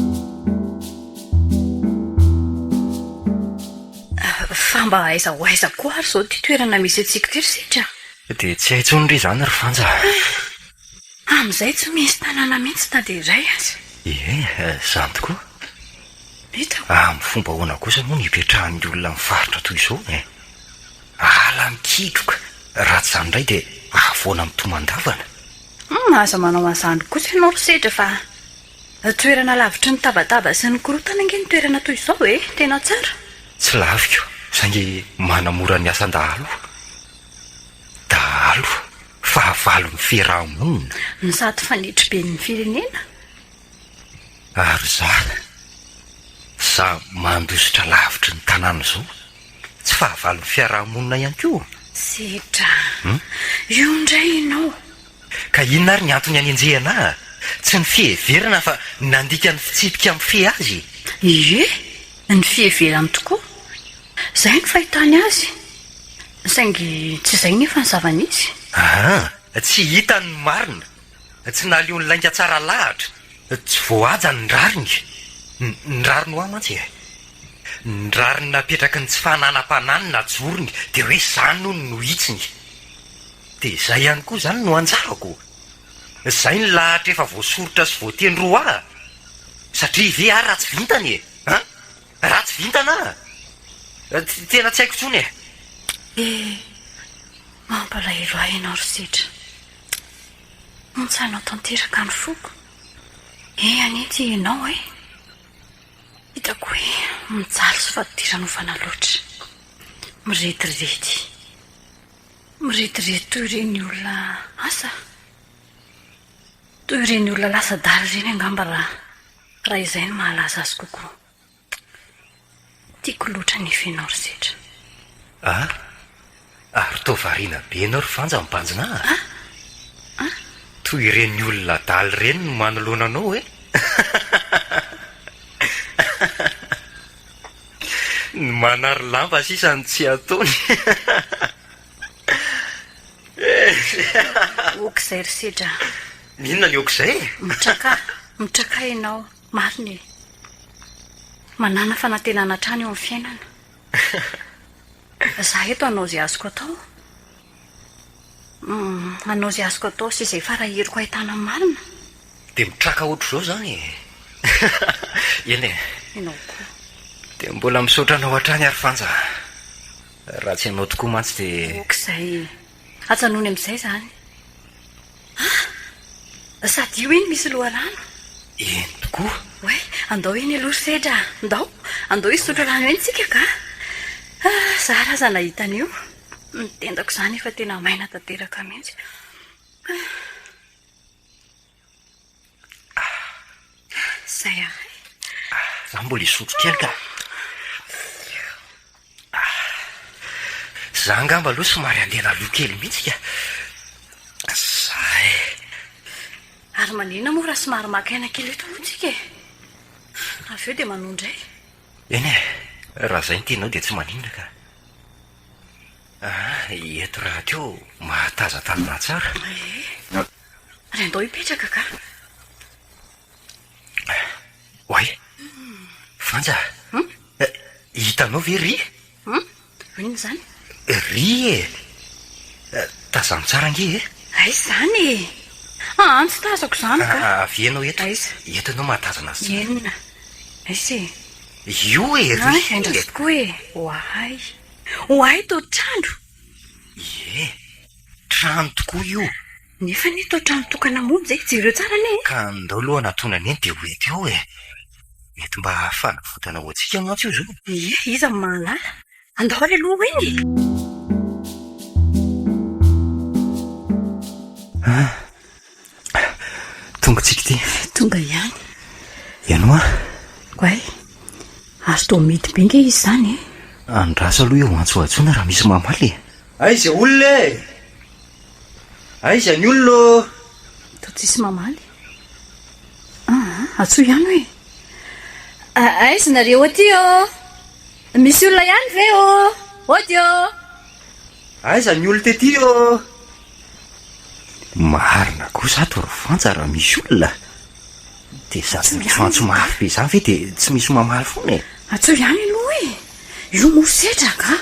Fa mba aiza ho aiza koa ary izao ity toerana misy antsika ity ry Sitra? Dia tsy hay intsony re izany ry Fanja a! Amin'izay tsy misy tanàna mihitsy na dia iray aza. Ie, izany tokoa. Hitako. Amin'ny fomba ahoana kosa moa no hipetrahan'ny olona amin'ny faritra toy izao e? Ala mikitroka, raha tsy izany indray dia havoana mitomandavana. Humm, aza manao an'izany kosa ianao ry Sedra fa toerana lavitry ny tabataba sy ny korontana ange ny toerana toy izao e! Tena tsara. Tsy laviko, saingy manamora ny asan-dahalo. Dahalo, fahavalon'ny fiaraha-monina. No sady fanetriben'ny firenena. Ary za, za mandositra lavitry ny tanàna izao, tsy fahavalon'ny fiaraha-monina ihany koa? Sedra, io indray ianao. Ka inona ary ny antony anenjehana ahy? Tsy ny fiheverana fa nandika ny fitsipika mifehy azy e! Ie, ny fiheverany tokoa. Izay no fahitany azy. Saingy tsy izay nefa ny zava-nisy. Aa, tsy hitany ny marina. Tsy nahaleo ny lainga tsara lahatra. Tsy voahaja ny rariny. Ny rariny ho ahy mantsy e. Ny rariny napetraky ny tsy fananam-panahy no najorony dia hoe izany hono no hitsiny. Dia izay ihany koa izany no anjarako. Izay ny lahatra efa voasoritra sy voatendry ho ahy. Satria ve aho ratsy vintana e? An? Ratsy vintana aho? Tena tsy haiko intsony e. Eh, mampalahelo ahy ianao ry Sedra. Ontsanao tanteraka ny foko. Eh anie ity ianao eh. Hitako hoe mijaly sy fadiranovana loatra. Mirediredy. Mirediredy toy ireny olona asa. Toy ireny olona lasa adala ireny angamba raha raha izay no mahalaza azy kokoa. Tiako loatra ny fenao ry Setra. Ah! Ary toa variana be ianao ry Fanja mibanjina ahy. Ah! Ah! Toy ireny olona adala ireny no manoloana anao e! Ny manary lamba sisa no tsy ataony. Ok izay ry Setra a! Inona ny ok izay e? Mitrakà, mitrakà ianao. Marina e! Manàna fanantenana hatrany eo amin'ny fiainana. Za eto hanao izay azoko atao. Hanao izay azoko atao sy izay fara heriko hahitana ny marina. Dia mitraka ohatr'izao izany e! Eny e! Ianao koa. Dia mbola misaotra anao hatrany ary Fanja a! Raha tsy ianao tokoa mantsy dia. Ok izay e! Ajanony amin'izay izany. Ah! Sady io iny misy loharano. Eny tokoa. Oay, andao eny aloha ry Sedra a! Ndao, andao hisotro rano eny tsika ka! Ah, za ary aza nahita an'io. Ny tendako izany efa tena maina tanteraka mihitsy. Izay ahay. Za mbola hisotro kely ka. Za angamba aloha somary handeha aloha kely mihitsy ka. Zay. Ary maninona moa raha somary maka aina kely eto aloha tsika e? Avy eo dia manohy indray. Eny e, raha izay no tianao dia tsy maninona ka. Ah, eto rahateo mahatazan-tanana tsara. Ee. Ary andao hipetraka ka. Oay! Vanja! Hitanao ve ry? Inona izany? Ry e! Tazano tsara ange e! Aiza izany e? Aa, tsy tazako izany ka! Avia ianao eto. Aiza? Eto ianao mahatazana azy tsara. Inona? Aiza e? Io e, ry! Ay, andraso tokoa e! Oay! Oay, toa trano! Ie, trano tokoa io. Nefa anie toa trano tokana monja e! Jereo tsara anie e! Ka andao aloha hanatona an'i Neny dia ho hita eo e! Mety mba fanavotana ho antsika mantsy io izao. Ie, iza no mahalala? Andao ary aloha ho eny e! Ah! Tonga tsika ity. Tonga ihany. Ianao an? Oay! Ary toa mety be nge izy izany e! Andraso aloha eo antsoantsoina raha misy mamaly e! Aiza olona e! Aiza ny olona ô! Toa tsisy mamaly. Aa, antsoy ihany hoe. Aiza nareo aty ô! Misy olona ihany ve ô! Ody ô! Aiza ny olona tety ô! Marina kosa ato ry Fanja raha misy olona. Dia sady miantsoantso mafy be izany ve dia tsy misy mamaly foana e! Antsoy ihany aloha e! Io moa setra ka!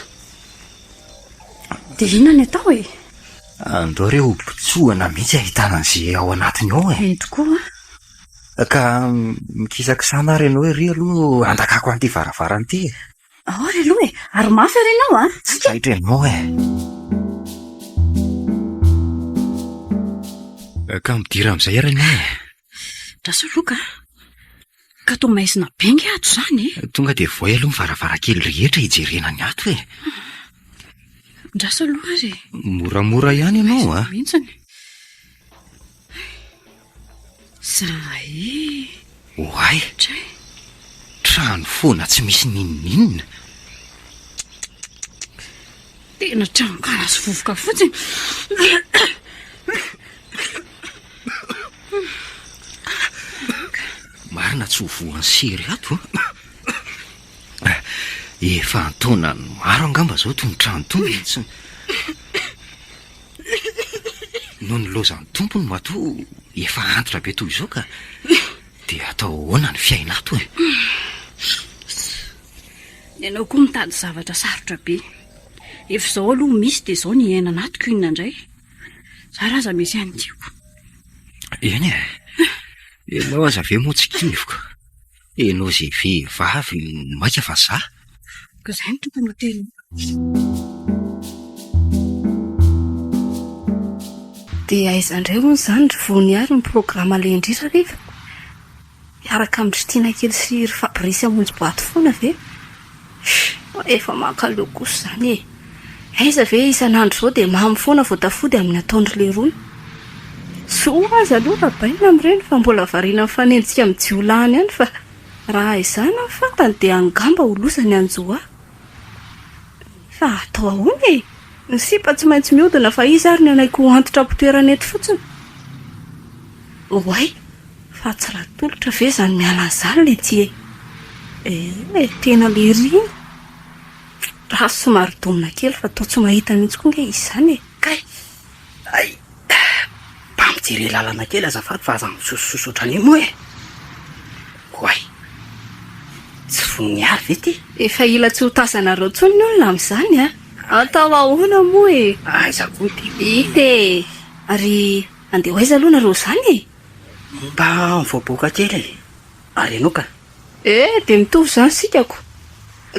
Dia inona ny atao e? Andao re ho botsohana mihitsy ahitana an'izay ao anatiny ao e. Eny tokoa an. Ka mikisakisana ary ianao ery aloha handakako an'ity varavarana ity e. Ao ary aloha e, ary mafy ary ianao an. Tsy taitra ianao e. Ka midira amin'izay ary ianao e. Andraso aloha ka. Ka toa maizina be nge ato izany e! Tonga dia voay aloha ny varavarankely rehetra hijerena ny ato e! Andraso aloha ary e! Moramora ihany ianao a! Maizina mihitsiny. Zay e! Oay! Dray! Trano foana tsy misy n'inon'inona. Tena tranonkala sy vovoka fotsiny. Marina tsy ho voan'ny sery ato an. Efa an-taonany maro angamba izao itony trano itony no tsy no nilaozan'ny tompony matoa efa antitra be toy izao ka. Dia atao ahoana ny fiaina ato e? Ianao koa mitady zavatra sarotra be. Efa izao aloha misy dia izao ny iainana ato ko inona indray? Zara aza misy ihany tiako. Eny e. Ianao aza ve moa tsy kiviko. Ianao izay vehivavy maika fa za. Ka izay no tokony ho teny. Dia aiza indray hono izany ry Voniary ny programa alehan-dry hariva? Hiaraka amin-dry Tiana kely sy ry Fabrice hamonjy boaty foana ve? Efa mankaleo kosa izany e! Aiza ve isan'andro izao dia mamo foana vao tafody amin'ny ataon-dry leroa? Soa aza aloha rabaina amin'ireny fa mbola variana mifanenjika amin'ny jiolahy any ihany fa raha izany no fantany dia angamba ho loza ny hanjo ahy. Fa atao ahoana e? Ny sipa tsy maintsy mihodina fa iza ary no hanaiky ho antitra am-pitoerana eto fotsiny? Oay! Fa tsy Ratolotra ve izany miala an'izany letia e? Eh, tena lery iny. Raha somary domina kely fa toa tsy mahita mihitsy koa nge izy izany e. Kay! Hay! Mba mijere lalana kely azafady fa aza misosososo ohatran'io moa e! Oay! Tsy Voniary ve ity? Efa hila tsy ho tazanareo intsony ny olona amin'izany a! Atao ahoana moa e? Aiza koa ity? Hita e! Ary andeha ho aiza aloha nareo izany e? Mba mivoaboaka kely e! Ary ianao ka? Eh, dia mitovy izany isika ko!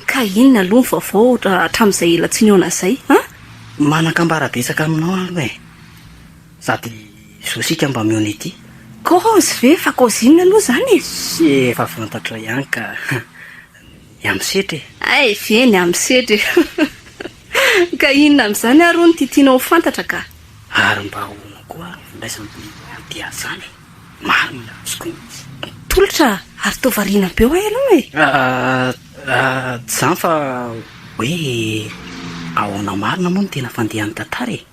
Ka inona aloha ny vaovao hatramin'izay ela tsy nihaona izay, an? Manan-kambara betsaka aminao aho aloha e! Sady zo isika mba mihaona ety. Kaozy ve? Fa kaozy inona aloha izany e? Sy efa fantatrao ihany ka! Ny amin'ny setra e! Hay ve ny amin'ny setra e! Ka inona amin'izany ary hono ity tianao ho fantatra ka? Ary mba ahoana koa ary ny fandraisana an'ity ady izany e? Marina azoko mihitsy. Tolotra, ary toa variana be hoa ianao e? Tsy izany fa hoe. Ahoana marina moa no tena fandehan'ny tantara e?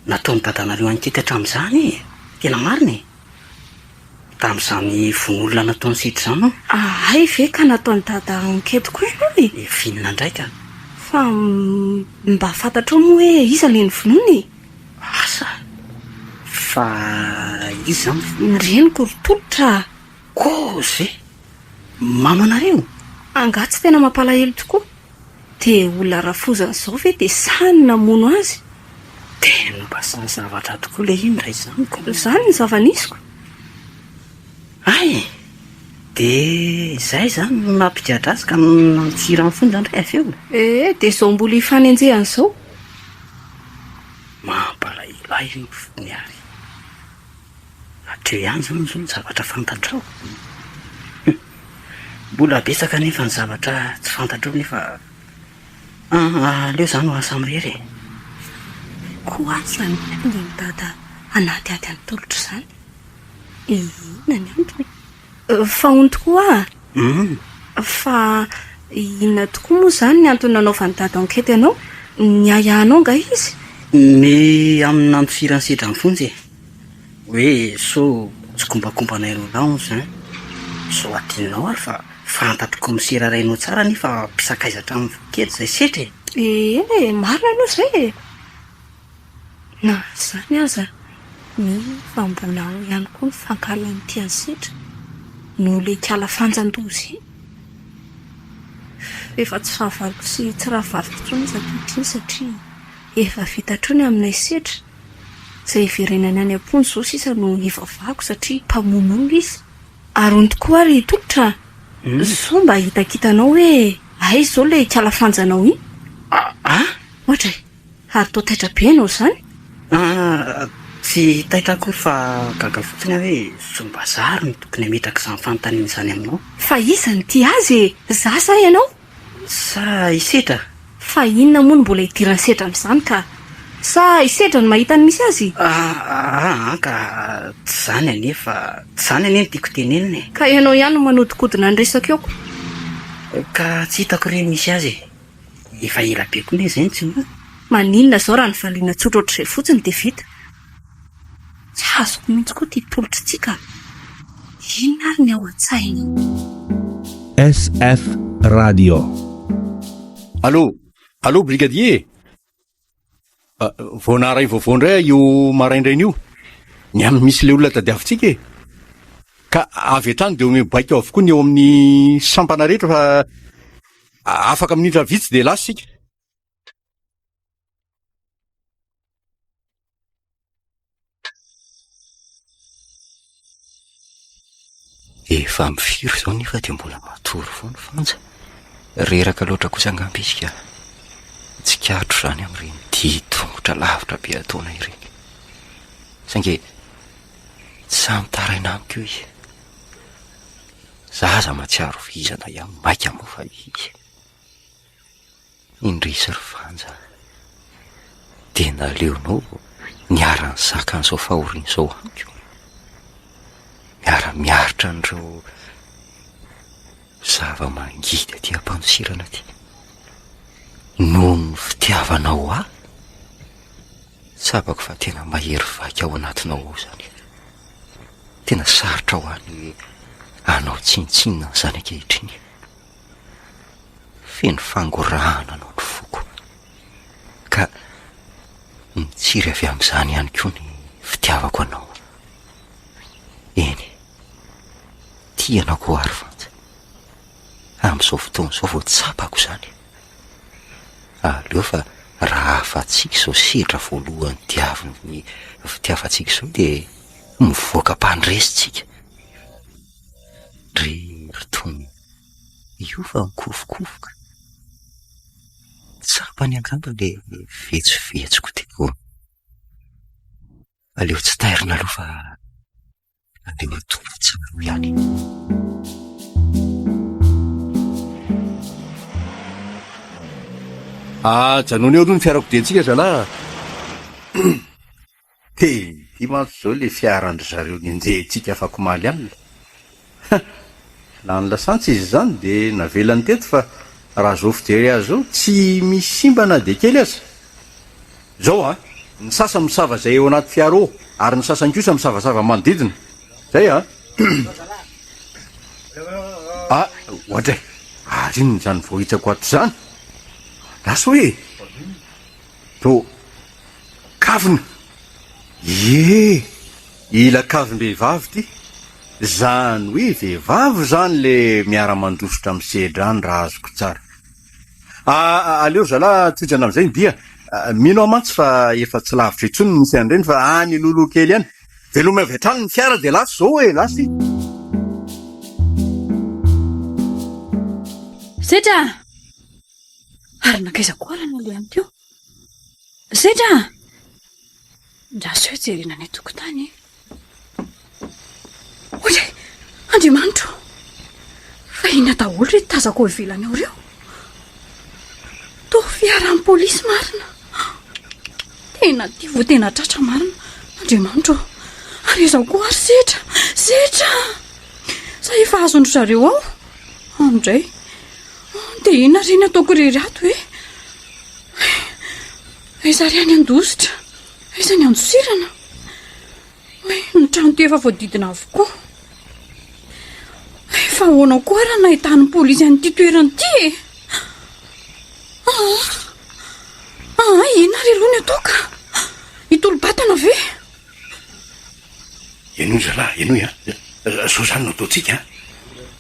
Nataon'i dadanareo ankety hatramin'izany e! Tena marina e! Tamin'izany vono olona nataon'i Setra izany hono. Hay ve ka nataon'i dada ankety koa ianao e? Efa inona indray ka? Fa mba fantatrao moa hoe iza ilay novonoina e? Asa! Fa iza izany? Ny reniko ry Tolotra a! Kozy e! Mamanareo? Angaha tsy tena mampalahelo tokoa? Dia olona rafozany izao ve dia sahy ny namono azy? Tena mba sahy zavatra tokoa ilay iny raha izany ko! Izany ny zava-nisy ko! Hay! Dia izay izany no nampigadra azy ka nantsira ny fonja indray avy eo? Ee, dia izao mbola ifanenjehana izao. Mampalahelo ahy io fony ary. Hatreo ihany izany izao ny zavatra fantatrao. Mbola betsaka anefa ny zavatra tsy fantatrao nefa aleo izany ho ahy samirery e. Koa asa ny haingan'i Dada hanadihady an'i Tolotra izany. Inona ny antony? Fa hono tokoa a! Fa inona tokoa moa izany ny antony nanaovan'i Dada enquête anao? Niahiahy anao angaha izy? Ny amin'ny nandosiran'i Sedra ny fonja e! Hoe sao tsikombakombanay roa lahy hono izany. Sao adinonao ary fa fantatr'i kaomisera rainao tsara anie fa mpisakaiza hatramin'ny vao kely izay Sedra e! Eny e, marina aloha izay e! Na izany aza, mino fa mbola ao ihany koa ny fankahalan'ity an'i Setra noho ilay ikala fanjan-doza iny. Efa tsy fahavaloko sy tsy rahavaviko intsony izy ankehitriny satria efa vita hatreo ny aminay Setra. Izay hiverenany any am-ponja izao sisa no hivavahako satria mpamono olona izy. Ary hono tokoa ary Tolotra a! Sao mba hitakitanao hoe aiza izao ilay ikala fanjanao iny? A! Ohatra e! Ary toa taitra be ianao izany? Ah, tsy taitra akory fa gaga fotsiny aho hoe zom-bazaha ary no tokony hametraka izany fanontaniana izany aminao. Fa iza no tia azy e? Za sa ianao? Sa i Sedra? Fa inona moa no mbola idiran'i Sedra amin'izany ka? Sa i Sedra no mahita ny misy azy? Ah, ah, ka tsy izany anie fa tsy izany anie no tiako tenenina e. Ka ianao ihany no manodinkodina ny resaka eo ko. Ka tsy hitako re ny misy azy e. Efa ela be koa ne zay no tsy mba. Maninona izao raha novaliana tsotra ohatr'izay fotsiny dia vita? Tsy azoko mihitsy koa ity tolotr'ity ka! Inona ary ny ao an-tsainy? SF Radio. Allô, allô brigadier e! Vao naharay vaovao indray aho io maraindraina io, ny amin'ny misy ilay olona tadiavintsika e! Ka avy hatrany dia omeo baiko avokoa ny eo amin'ny sampana rehetra fa afaka minitra vitsy dia lasa isika. Efa amin'ny firy izao nefa dia mbola matory foana Fanja. Reraka loatra kosa angamba izy ka. Tsikaritro izany amin'ireny dia tongotra lavitra be ataona ireny. Saingy tsy sahy mitaraina amiko io izy. Za aza mahatsiaro vizana ihany maika moa fa izy. Indrisy ry Fanja a! Dia naleonao niara-nizaka an'izao fahoriana izao amiko? Miara-miaritra an'ireo zava-mangidy aty am-pandosirana aty noho ny fitiavanao ahy? Tsapako fa tena mahery vaika ao anatinao ao izany. Tena sarotra ho ahy ny hanao tsinontsinona an'izany ankehitriny. Feno fangorahana anao ny foko, ka mitsiry avy amin'izany ihany koa ny fitiavako anao. Eny, tia anao koa ary Fanja. Amin'izao fotoana izao vao tsapako izany. Aleo fa raha afa-tsika izao sedra voalohany diavin'ny fitiavantsika izao dia mivoaka mpandresy tsika. Ndry ry Tony. Io fa mikofokofoka. Tsapany angamba le vetsovetsoko teo. Aleo tsy tairina aloha fa aleo atoro tsara eo ihany. Ajanony eo aloha ny fiarakodiantsika zalahy a! He! Ity mantsy izao ilay fiaran-dry zareo nenjehintsika afakomaly alina. Ha! Lany lasantsy izy izany dia navelany teto fa. Raha zao fijery azy zao, tsy misy simba na dia kely aza. Zao an, ny sasany misava izay eo anaty fiara ao, ary ny sasany kosa misavasava manodidina. Zay an. Ah, oadray, ary inona izany voahitsako ato izany? Lasa hoe e! To kavina! Ie! Ila kavim-behivavy ity. Zany hoe vehivavy zany le miara-mandositra misedra any raha azoko tsara. Ah, aleo ry zalahy tohizana amin'izay ny dia. Mino aho mantsy fa efa tsy lavitra intsony ny misy an'ireny fa any alohaloha kely any. Velomy avy hatrany ny fiara dia lasa izao e, lasa i. Sedra! Ary nankaiza koa ary nalehany teo? Sedra a! Ndraso eo jerena any an-tokotany e! Oay! Andriamanitro! Fa inona daholo ireto tazako ao ivelany ao ireo? Toa fiaran'ny polisy marina! Tena ity vao tena tratra marina! Andriamanitro ô! Ary izaho koa ary Sedra! Sedra! Sa efa azon-dry zareo ao? Andray! Dia inona re ny ataoko irery ato e? Aiza ary any Andositra? Aiza ny Andosirana? Oay, ny trano ty efa voadidina avokoa. Fa ahoana koa raha nahitan'ny polisy an'ity toerana ity e? Ah, ah, inona ary aloha ny atao ka? Hitolo-batana ve? Henoy zalahy, henoy an! Zao zany no ataontsika an!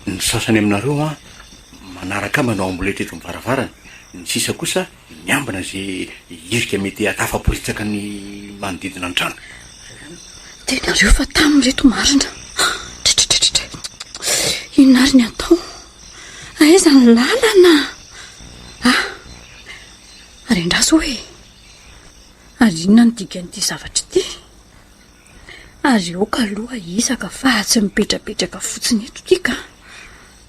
Ny sasany aminareo an, manaraka ahy manao amboletra eto amin'ny varavarana, ny sisa kosa miambina ze hirika mety hatafaporitsaka ny manodidina ny trano. Dia nareo fa tamy reto marina. Tritritritritry. Inona ary ny atao? Aiza ny lalana? Ah! Ary andraso hoe. Ary inona no dikan'ity zavatra ity? Ary aoka aloha hisaka fa tsy mipetrapetraka fotsiny eto ity ka.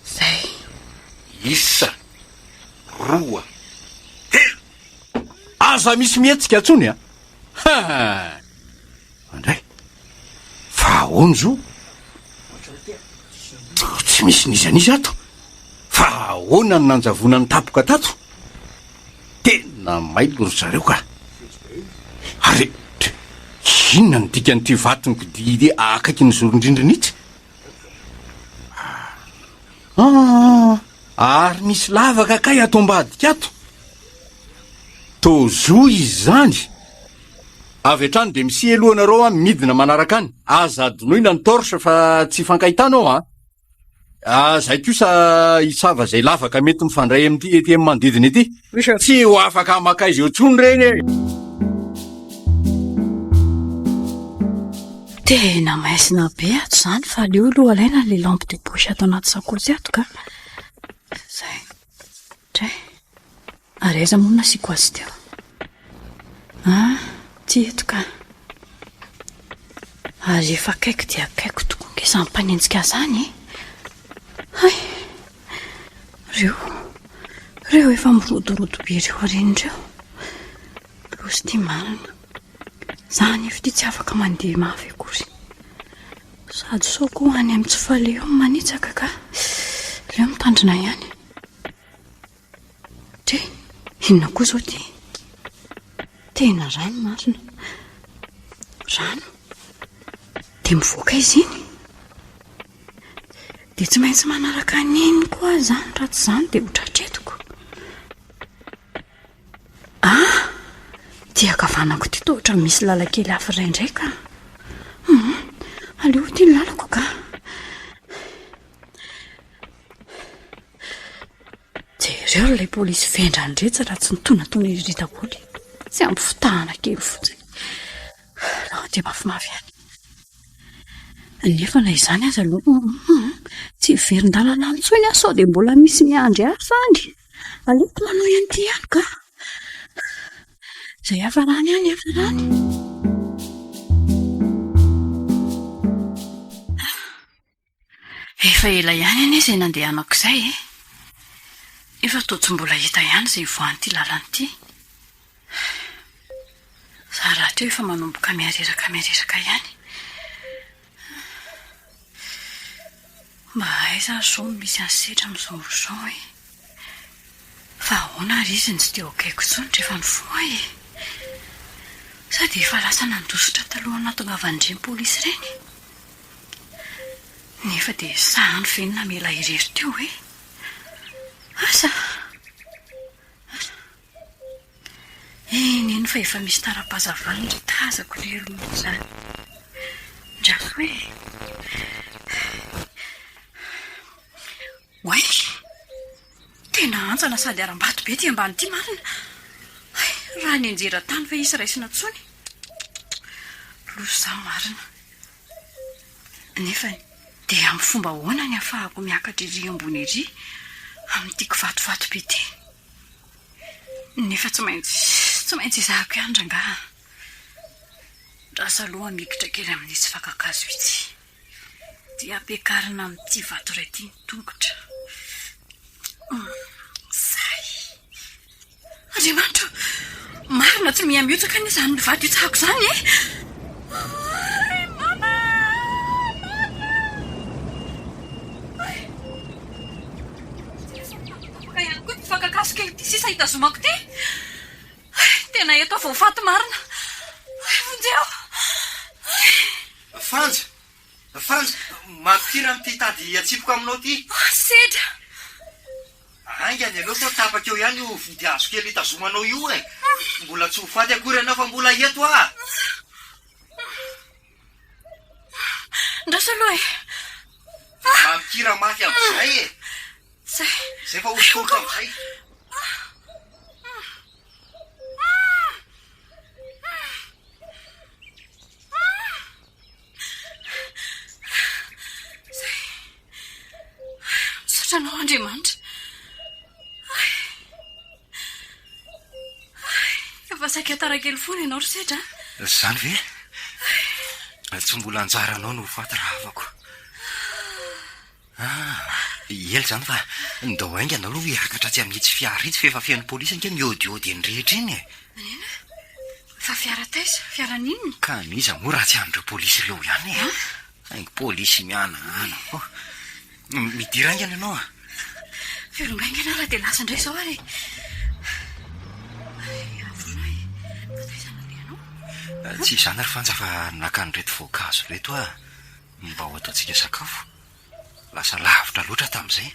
Zay. Isa, roa, telo. Aza misy mihetsika intsony a! Ha! Andray. Fa ahoana zo? Tsy misy n'iza n'iza ato. Fa ahoana no nanjavonany tampoka tato? Tena mailo ry zareo ka! Ary inona no dikan'ity vaton-kodia ity akaikin'ny zoron-drindrina itsy? Ah, ary misy lavaka kay ato ambadika ato. Toa zo izy izany. Avy hatrany dia misia aloha nareo an, midina manaraka any. Aza adinoina ny torche fa tsy hifankahitana ao an. Ah, zay kosa hisava izay lavaka mety mifandray amin'ity ety amin'ny manodidina ity. Tsy ho afaka makaiza eo intsony ireny e. Tena maizina be ato izany fa aleo aloha alaina ilay lampe de poche ato anaty sakaosy ato ka. Zay. Dray. Ary aiza moa no nasiako azy teo? Ah, tsy eto ka. Ary efa akaiky dia akaiky tokoa nge izany mpanenjika ahy izany e. Hay! Ireo, ireo efa mirodorodo be ireo aoriana ireo. Loza ity marina. Za anefa ity tsy afaka mandeha mafy akory. Sady sao koa any amin'ny tsy faleha eo no manitsaka ka. Aleo mitandrina ihany. Dre, inona koa izao ity? Tena rano marina. Rano. Dia mivoaka aiza iny? Dia tsy maintsy manaraka an'iny koa aho izany, raha tsy izany dia ho tratra etiko. Ah! Ity ankavanako ity toa ohatran'ny misy lalan-kely hafa iray indray ka. Hum, aleo ity ny lalako ka. Jereo ilay polisy vendrana iretsy raha tsy nitonatona ery daholo. Tsy ampy fitahana kely fotsiny. Raha dia mafimafy ihany. Nefa na izany aza aloha, hmm, tsy hiverin-dalana any intsony aho sao dia mbola misy miandry hafa any. Aleoko manohy an'ity ihany ka. Izay hafarany ihany, hafarany. Efa ela ihany anie izay nandehanako izay e. Nefa toa tsy mbola hita ihany izay hivoahan'ity lalana ity. Za rahateo efa manomboka mihareraka mihareraka ihany. Mba aiza ary izao no misy an'i Sedra amin'izao ora izao e? Fa ahoana ary izy no tsy teo akaiko intsony rehefa nifoha e? Sa dia efa lasa nandositra talohan'ny nahatongavan'ireny polisy ireny? Nefa dia sahany ve ny namela irery teo e? Asa! Asa! Eny eny fa efa misy tara-pahazavana ry tazako lery moa izany. Ndraso e! Oay! Tena hantsana sady harambato be ity ambany ity marina. Hay, raha nianjera tany ve hisy raisina intsony? Loza izaho marina. Nefa dia amin'ny fomba ahoana ny ahafahako miakatra ery ambony ery amin'ity kivatovato be ity? Nefa tsy maintsy, tsy maintsy ezahako ihany rangaha. Ndraso aloha mikitra kely amin'itsy fakan-kazo itsy. Dia ampiakarina amin'ity vato iray ity ny tongotra. Zay. Andriamanitra o! Marina tsy miha-mihotsaka anie izany vato hitsahako izany e! Ay, mama! Mama! Ay! Tapaka ihany koa ity fakan-kazo kely ity sisa hitazomako ity. Ay, tena eto aho vao faty marina. Ay, vonjeo! Ay! Fanja! Fanja! Mampira amin'ity tady atsipiko aminao ity. Ah, sedra! Haingana ianao sao tapaka eo ihany io vody hazo kely itazomanao io e! Mbola tsy ho faty akory ianao fa mbola eto aho. Ndraso aloha e! Mampikira mafy amin'izay e! Zay. Zay fa hosokoriko amin'izay. Zay. Misaotra anao Andriamanitra. Ay. Ay, efa saika tara kely foana ianao ry Sedra a. Izany ve? Tsy mbola anjaranao no ho faty rahavako. Ah, ela izany fa ndao haingana aloha hiakatra atsy amin'itsy fiara itsy fa efa feno polisy ange mihaodihaody eny rehetra eny e. Maneno? Fa fiara taiza? Fiara n'inona? Ka an'iza moa raha tsy an'ireo polisy ireo ihany e. Saingy polisy mihanahana koa. Midira haingana ianao a. Veloma haingana raha dia lasa indray izao ary e. Ay, avotra e. Fa taiza no nalehanao? Tsy izany ry Fanja fa naka an'ireto voankazo ireto aho. Mba ho ataontsika sakafo. Lasa lavitra loatra tamin'izay,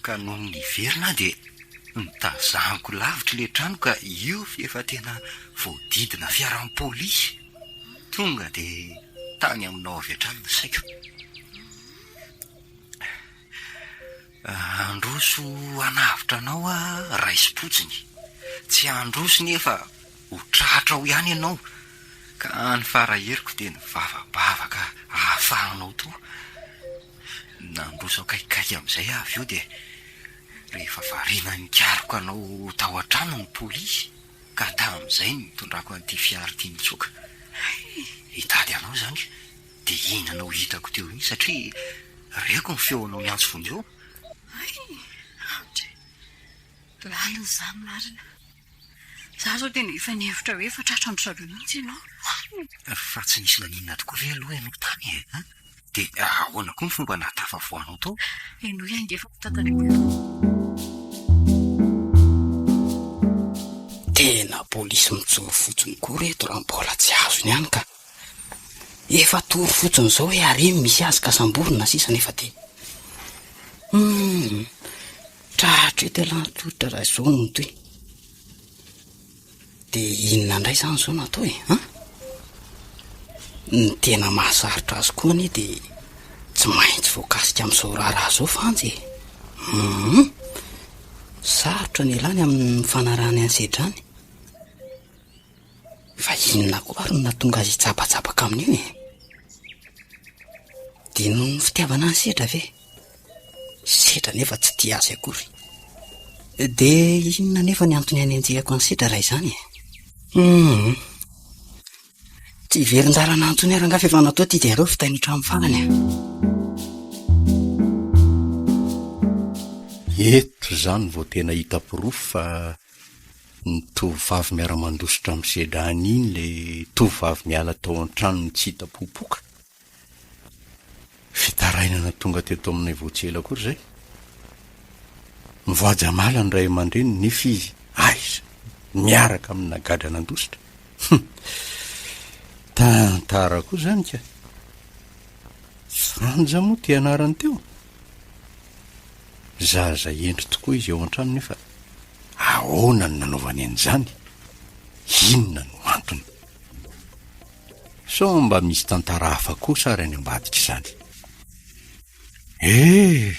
ka nony niverina aho dia notazaniko lavitra ilay trano ka io f'efa tena voadidina fiaran'ny polisy. Tonga dia tany aminao avy hatrany ny saiko. Handroso hanavotra anao aho raisim-potsiny. Tsy handroso nefa ho tratra ao ihany ianao. Ka ny fara-heriko dia nivavabavaka hahafahanao toa. Nandroso akaikikaiky amin'izay aho avy eo dia rehefa variana nikaroka anao tao an-trano ny polisy ka tamin'izay nitondrako an'ity fiara ity nitsoaka. Hitady anao izany dia iny anao hitako teo iny satria reko ny feonao niantso vonjeo. Hay! Andry! Lalina izany marina. Za zao tena efa nihevitra hoe efa tratran-dry zareo mihitsy ianao. Fa tsy nisy naninona tokoa ve aloha ianao tany e? An? Dia ahoana koa ny fomba nahatafavoahanao tao? Henoy ange fa ho tantaraiko eo. Tena polisy mijoro fotsiny koa reto raha mbola tsy azony ihany ka. Efa atoro fotsiny izao hoe ary iny misy azy ka samborina sisa nefa dia. Hum, tratra eto ialahy tolotra raha izao no mitohy. Dia inona indray izany izao no atao e, an? Ny tena mahasarotra azy koa anie dia tsy maintsy voakasika amin'izao raharaha izao Fanja e. Hum, sarotra ny ialany amin'ny fanarahany an'i Sedrany. Fa inona koa ary no nahatonga azy hitsapatsapaka amin'io e? Dia noho ny fitiavana an'i Sedra ve? Sedra nefa tsy tia azy akory. Dia inona nefa ny antony hanenjehako an'i Sedra raha izany e? Hum. Tsy hiverin-dalana intsony aho rangahy fa efa natao ity dia aleo vitaina hatramin'ny farany a. Eto izany vao tena hita porofo fa Ny tovovavy miara-mandositra amin'ny sedrany iny ilay tovovavy miala tao an-tranony tsy hita popoka. Fitarainana tonga teto aminay vao tsy ela akory izay. Mivoady hamala ny ray aman-dreniny nefa izy aiza miaraka amina gadra nandositra. Hum! Tantara koa izany ka! Fanja moa ty anarany teo? Zaza hendry tokoa izy ao an-trano nefa ahoana no nanaovany an'izany? Inona no antony? Sao mba misy tantara hafa kosa ary any ambadik'izany? Eh!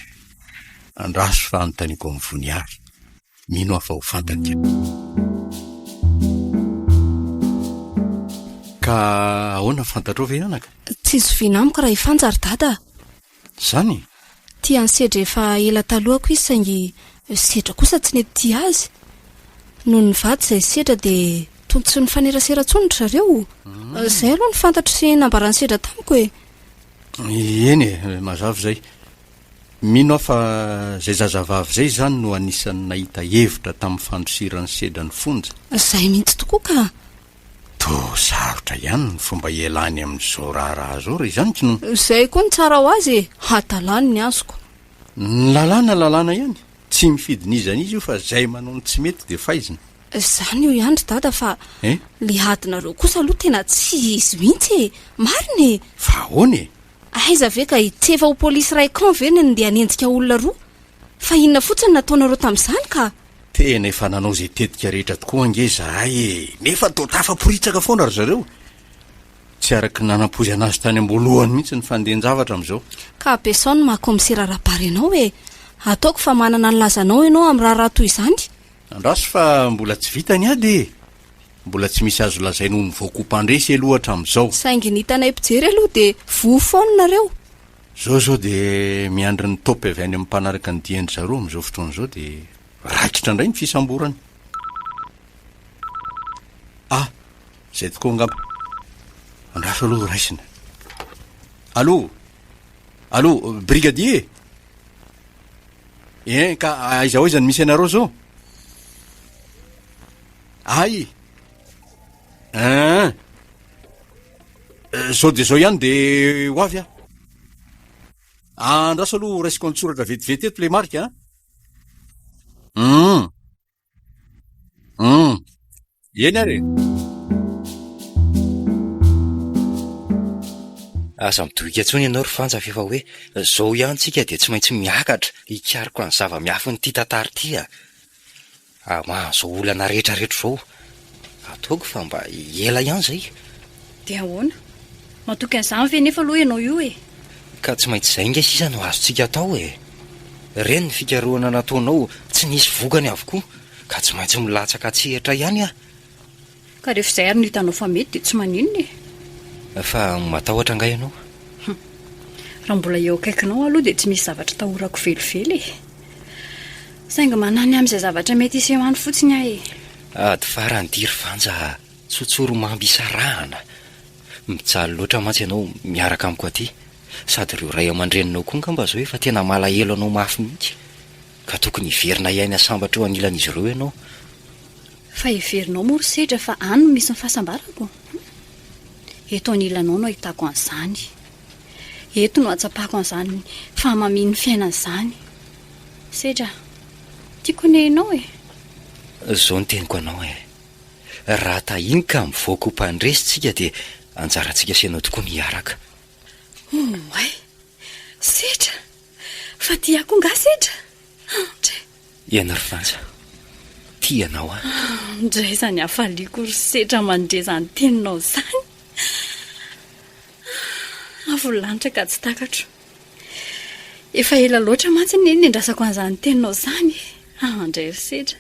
Andraso fa anontaniako amin'i Voniary. Mino aho fa ho fantany ka. Ka ahoana fantatrao ve anaka? Tsy zoviana amiko raha i Fanja ry dada a! Zany? Tia an'i Sedra efa ela talohako izy saingy Sedra kosa tsy nety tia azy. Nony nivady izay Sedra dia toa tsy nifanerasera intsony ry zareo. Izay aloha no fantatro sy nambaran'i Sedra tamiko e! Eny e, mazava izay. Mino aho fa izay zazavavy izay izany no anisan'ny nahita hevitra tamin'ny fandosiran'i Sedra ny fonja. Izay mihitsy tokoa ka! Toa sarotra ihany ny fomba hialany amin'izao raharaha izao raha izany k'no. Izay koa no tsara ho azy e! Hadalany ny azoko. Ny lalàna lalàna ihany, tsy mifidy n'iza n'iza io fa izay manao ny tsy mety dia faizina. Izany io ihany ry dada fa Eh? le adinareo kosa aloha tena tsy izy mihitsy e! Marina e! Fa ahoana e? Aiza ve ka hitsefa ho polisy iray camp ve ny ndeha hanenjika olona roa? Fa inona fotsiny nataonareo tamin'izany ka? Tena efa nanao izay tetika rehetra tokoa ange izahay e! Nefa toa tafaporitsaka foana ry zareo. Tsy araka ny nanampoizana azy tany am-boalohany mihitsy ny fandehan-javatra amin'izao. Ka ampiasao ny maha kaomisera Rabary anao e! Ataoko fa manana ny lazanao ianao amin'ny raharaha toy izany. Andraso fa mbola tsy vita ny ady e! Mbola tsy misy azo lazaina ho nivoaka ho mpandresy aloha hatramin'izao. Saingy ny hitanay mpijery aloha dia voa foana nareo. Zao zao dia miandry ny top avy any amin'ny mpanaraka ny dian-dry zareo amin'izao fotoana izao dia raikitra indray ny fisamborana. Ah! Izay tokoa angamba. Andraso aloha raisina. Allô? Allô, brigadier? Hein, ka aiza ho aiza no misy anareo zao? Ay! Hein! Zao dia zao ihany dia ho avy aho. Andraso aloha raisiko an-tsoratra vetivety eto ilay marika an. Hum. Hum. Eny ary e. Aza midohika intsony ianao ry Fanja fa efa hoe zao ihany tsika dia tsy maintsy miakatra hikaroka ny zava-miafin'ity tantara ity a! Hamaha izao olana rehetra rehetra izao. Ataoko fa mba ela ihany izay. Dia ahoana? Matoky an'izany ve nefa aloha ianao io e? Ka tsy maintsy izay ange sisa no azontsika atao e! Ireny ny fikarohana nataonao tsy nisy vokany avokoa ka tsy maintsy milatsaka an-tsehatra ihany aho. Ka rehefa izay ary no hitanao fa mety dia tsy maninona e! Fa matahotra angaha ianao? Hum. Raha mbola eo akaikinao aho aloha dia tsy misy zavatra atahorako velively e! Saingy manahy ny amin'izay zavatra mety hiseho any fotsiny aho e! Ady farany ity ry Vanja a! Tsotsoromamby isarahana! Mijaly loatra mantsy ianao miaraka amiko aty. Sady ireo ray aman-dreninao koa angamba izao efa tena malahelo anao mafy mihitsy. Ka tokony hiverina hiaina sambatra eo anilan'izy ireo ianao. Fa heverinao moa ry Sedra fa any no misy ny fahasambarako? Hum. Eto anilanao no ahitako an'izany. Eto no ahatsapako an'izany fahamamian'ny fiainana izany. Sedra, tiako anie ianao e! Izao no teniko anao e. Raha tahiny ka mivoaka ho mpandresy tsika dia anjarantsika sy ianao tokoa ny hiaraka. Oay! Sedra! Fa tia ahy koa nga Sedra? Andre! Eny ry Vanja, tia anao aho. Ndray izany hafaliako ry Sedra mandre izany teninao izany. Avo lanitra ka tsy takatro. Efa ela loatra mantsy anie niandrasako an'izany teninao izany e. Andre ry Sedra.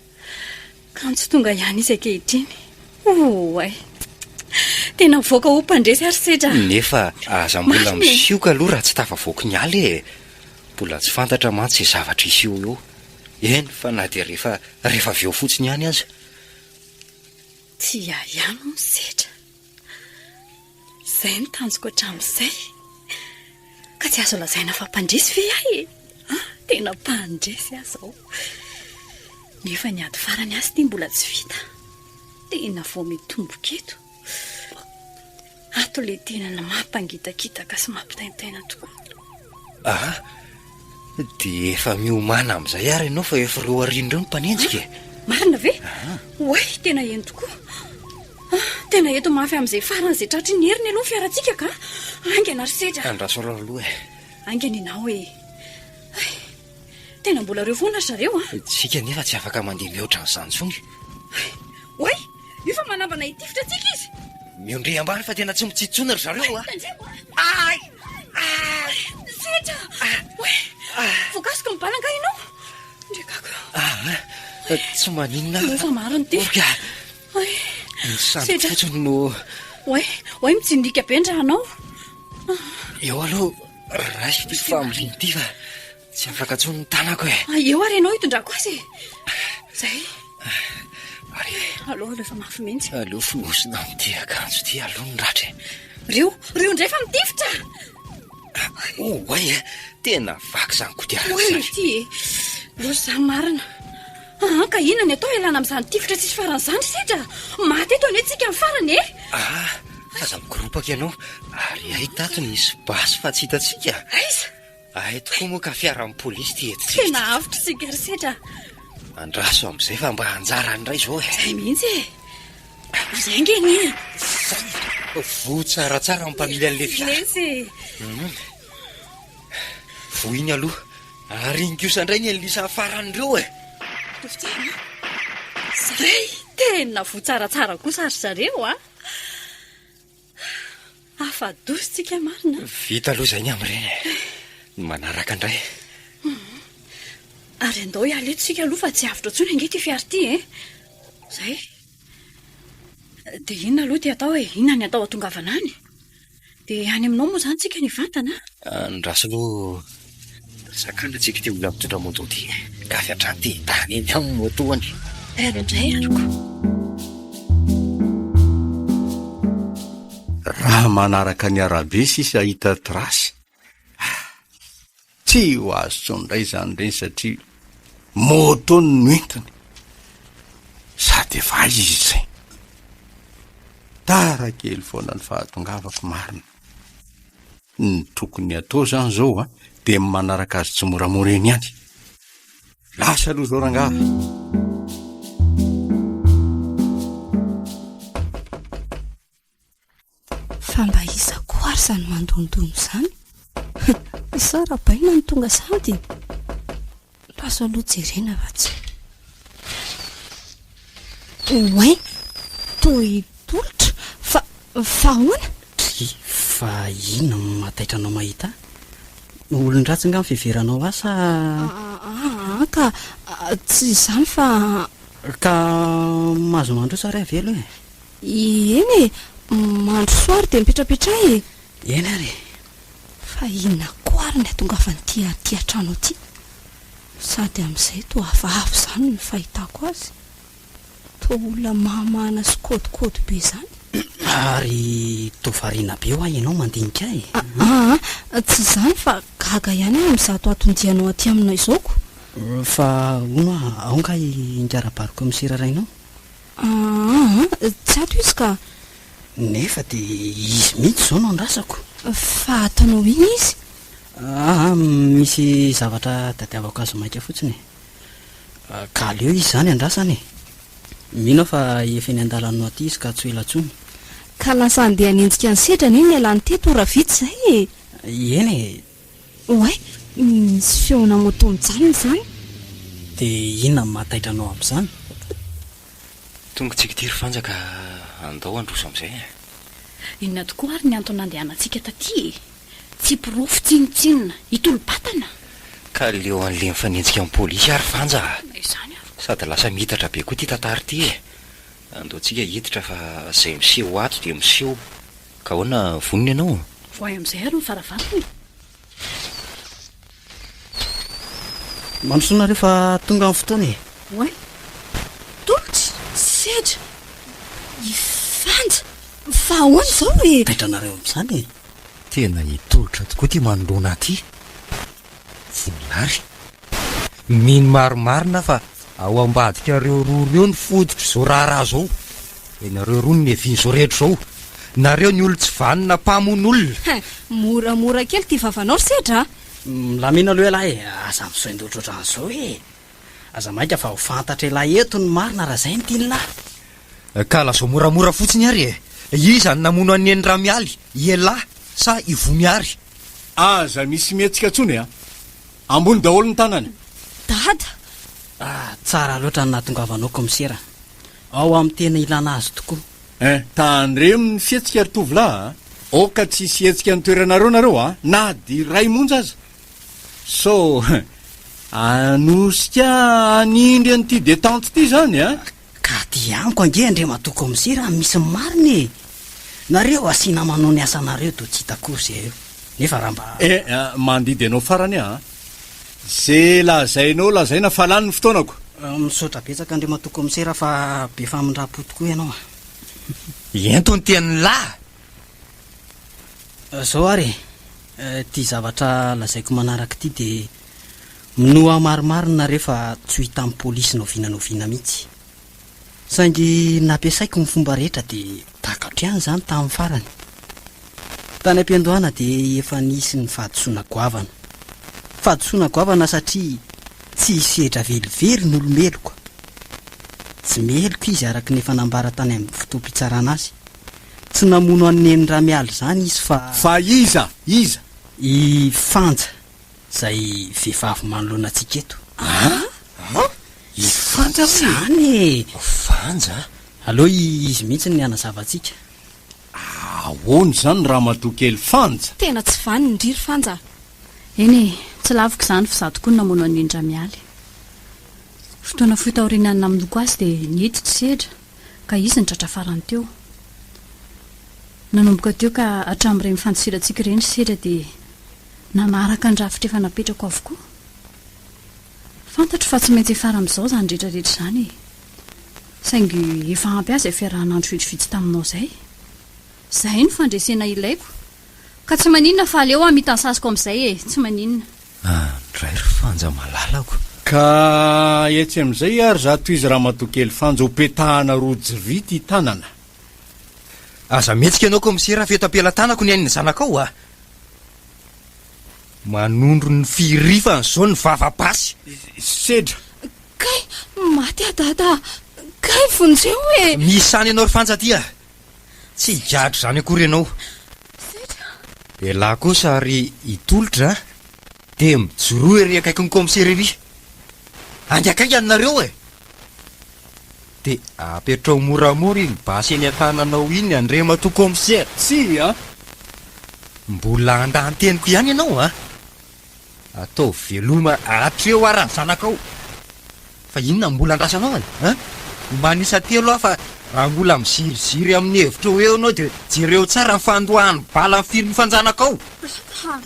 Kanjo tonga ihany izy ankehitriny. Oay! Tena mivoaka ho mpandresy ary Sedra. Nefa aza mbola Marina e! misioka aloha raha tsy tafavoaky ny ala e! Mbola tsy fantatra mantsy izay zavatra hiseho eo. Eny fa na dia rehefa rehefa avy eo fotsiny ihany aza. Tia ahy ihany hono Sedra. Izay no tanjoko hatramin'izay. Ka tsy azo lazaina fa mpandresy ve aho e? Ah, tena mpandresy aho izao. Nefa ny ady farany azy ity mbola tsy vita. Tena vao mitomboka eto. Ato ilay tena mampangitakitaka sy mampitaintaina tokoa. Ah! Dia efa miomàna amin'izay ary ianao fa efa ireo aoriana ireo no mpanenjika e! Marina ve? Oay, tena eny tokoa. Ah, tena eto mafy amin'izay faran'izay tratry ny heriny aloha ny fiarantsika ka. Haingana ry Sedra. Andraso aloha e. Haingana ianao e. Hay, tena mbola ireo foana ry zareo a. Tsika anefa tsy afaka mandeha mihoatra an'izany intsony. Oay, io fa manambana hitifitra antsika izy. Miondreha ambany fa tena tsy mitsitsy intsony ry zareo a. Tandremo a. Ay! Ay! Sedra! Oay, voakasika ny bala angaha ianao? Ndrekako. Ah, tsy maninona. Loza marina ity. Oka. Oay. Ny sandry fotsiny no. Oay, oay mitsindriaka be ny rànao. Eo aloha raisiko ity familiana ity fa tsy afaka intsony ny tanako e. Ah, eo ary ianao hitondrako azy e. Zay. Ary Aleo aloha efa mafy mihitsy. Aleo fonosina amin'ity akanjo ity aloha ny ratra e. Reo, reo indray fa mitifitra. Oay e, tena vaky izany kodiarana Oay izany. ity e. Loza izany marina. Aa ka inona ny atao ialana amin'izany tifitra tsisy farany izany ry Sedra? Maty eto anie tsika amin'ny farany e! Aa, aza mikoropaka ianao, ary hay tato nisy basy fa tsy hitantsika. Aiza? Hay tokoa moa ka fiaran'ny polisy ity entintsika ity. Tena avotra isika ry Sedra. Andraso amin'izay fa mba anjarany indray izao e. Izay mihitsy e. Izay ange ny. Zay! Voa tsaratsara ny mpamily an'ilay fiara. Mihitsy e. Voa iny aloha. Ary iny kosa indray ny an'lisa farany ireo e! Mitovy tsara an! Zay! Tena voa tsaratsara kosa ry zareo a! Afa-doza tsika marina a! Vita aloha izay ny amin'ireny e! Ny manaraka indray. Ary andao hiala eto isika aloha fa tsy avotra intsony ange ity fiara ity e! Zay! Dia inona aloha ity atao e? Inona ny atao hahatongavana any? Dia any aminao moa izany tsika ny hivantana a? Andraso aloha sakana tsika ity olona mitondra moto ity e! Ka avy hatrany te hidany eny amin'ny moto-ny. Ela indray aroko. Raha manaraka ny arabe sisa hahita trace. Ah! Tsy ho azo intsony indray izany ireny satria moto no entiny. Sady efa aiza izy izay. Tara kely foana ny fahatongavako marina. Ny tokony atao izany izao a, dia ny manaraka azy tsimoramora eny ihany. Lasa aloha izao rangaha. Fa mba iza koa ary izany mandondona izany? Sa Rabaina no tonga sahady? Lasa aloha jerena fa tsy. Oay! Toa i Tolotra! Fa, fa ahoana? Dry, fa inona no mahataitra anao mahita ahy? Olon-dratsy angaha ny fiheveranao ahy sa. Aa ka, tsy izany fa. Ka mahazo mandroso ary aho ve aloha e? Eny e! Mandrosoa ary dia mipetrapetraha e! Eny ary e! Fa inona koa ary ny hatongavan'ity aty an-trano aty? Sady amin'izay toa hafahafa izany ny fahitako azy. Toa olona mahamahana sy kôdikôdy be izany. Ary toa variana be hoa ianao mandinika ahy e! Aa, tsy izany fa gaga ihany aho amin'izato aton-dianao aty aminay izao ko! Fa hono hoa, ao angaha i Ingarabary kaomisera rainao? Aa, tsy ato izy ka. Nefa dia izy mihitsy izao no andrasako. Fa ataonao inona izy? Aa, misy zavatra tadiavako azy maika fotsiny e. Ka aleo izy izany andrasana e. Mino aho fa efa eny an-dalana ho aty izy ka tsy ho ela intsony. Ka lasa handeha hanenjika an'i Sedra anie ny ialany teto ora vitsy izay e. Eny e. Oay, misy feona moto mijanona izany. Dia inona no mahataitra anao amin'izany? Tonga tsika ity ry Fanja ka andao handroso amin'izay e. Inona tokoa ary ny antony nandehanantsika taty e? Tsy porofo tsinontsinona, hitolo-batana? Ka leo an'le mifanenjika amin'ny polisy ary Fanja a! Na izany ary. Sady lasa miitatra be koa ity tantara ity e! Andao tsika hiditra fa izay miseho ato dia miseho. Ka ahoana, vonona ianao? Vohay amin'izay ary ny varavarana e! Mandrosoa nareo fa tonga ny fotoana e! Oay! Tolotra! Sedra! I Fanja! Fa ahoana izao e? Taitra nareo amin'izany e! Tena hitolotra tokoa ity manoloana ahy ity. Vonona ary. Mino marimarina aho fa ao ambadikareo roa ireo ny fototr'izao raharaha izao. Ianareo roa no niavian'izao rehetra izao. Nareo ny olon-tsy vanona mpamono olona. Hein! Moramora kely ity vavanao ry Sedra a! Milamina aloha ialahy e, aza misain-doatra ohatran'izao e! Aza maika fa ho fantatr'ialahy eto ny marina raha izay no tian'lah. Ka lazao moramora fotsiny ary e! Iza no namono an'i Neny Ramialy, ialahy sa i Vomiary? Aza misy mihetsika intsony a! Ambony daholo ny tanana. Dada! Ah, tsara loatra ny nahatongavanao kaomisera. Ao amin'ny tena ilana azy tokoa. Eh, tandremo ny fihetsika ry tovolahy a! Aoka tsy hisy hihetsika ny toeranareo nareo a! Na dia iray monja aza! Sao hanosika hanindry an'ity detente ity izany a! Ka aty amiko ange Andriamatoa Kaomisera misy ny marina e! Nareo asiana manao ny asanareo toa tsy hita akory izay eo. Nefa raha mba. Eh, mandidy anao farany aho a! Ze lazainao lazaina fa lany ny fotoanako. Misaotra betsaka Andriamatoa Kaomisera fa be famindram-po tokoa ianao a! Ento ny tenin'lah! Zao ary e, ity zavatra lazaiko manaraka ity dia minoa ahy marimarina nareo fa tsy ho hitan'ny polisy na oviana na oviana mihitsy. Saingy nampiasaiko ny fomba rehetra dia takatro ihany izany tamin'ny farany. Tany am-piandohana dia efa nisy ny fahadisoana goavana. Fahadisoana goavana satria tsy hisedra velively ny olo-meloka. Tsy meloka izy araka ny efa nambara tany amin'ny fotoam-pitsarana azy. Tsy namono an'i Neny Ramialy izany izy fa. Fa iza? Iza? I Fanja, izay vehivavy manoloana antsika eto. An? An? I Fanja ve? Izany e! Fanja? Aleo izy mihitsy ny hanazava antsika. Ahoana izany ramatoa kely Fanja? Tena tsy vanona ndry ry Fanja a! Eny e, tsy laviko izany fa izaho tokoa no namono an'i Neny Ramialy. Fotoana fohy taorianan'ny namonoako azy dia niditra i Sedra. ka izy no tratra farany teo. Nanomboka teo ka hatramin'ireny fandosirantsika ireny sedra dia nanaraka ny rafitra efa napetrako avokoa. Fantatro fa tsy maintsy hiafara amin'izao izany rehetra rehetra izany e! Saingy efa ampy ahy izay fiarahana andro vitsivitsy taminao izay. Izay no fandresena ilaiko. Ka tsy maninona fa aleo hamita ny saziko amin'izay e! Tsy maninona. Andray ry Fanja malalako. Ka etsy amin'izay ary za tohizo ramatoa kely Fanja ho petahana rojo vy ty tanana. Aza mihetsika ianao kaomisera fa eto am-pelatanako ny ain'ny zanakao a! Manondro ny firifany izao ny vava basy. Sedra. Kay maty aho dada a! Kay vonjeo e! Misy any ianao ry Fanja aty a! Tsy higadra izany akory ianao. Elah kosa ary hitolotra a! Dia mijoroa ery akaikin'ny kaomisera ery. Haingakaingana nareo e! Dia apetraho moramora iny basy eny an-tananao iny Andriamatoa kaomisera. Tsia a! Mbola handà ny teniko ihany ianao a! Ataovy veloma hatreo ara ny zanakao. Fa inona no mbola andrasanao e? An? Manisa telo aho fa raha mbola miziriziry amin'ny hevitrao eo ianao dia jereo tsara ny fandoahan'ny bala ny firifan-janakao.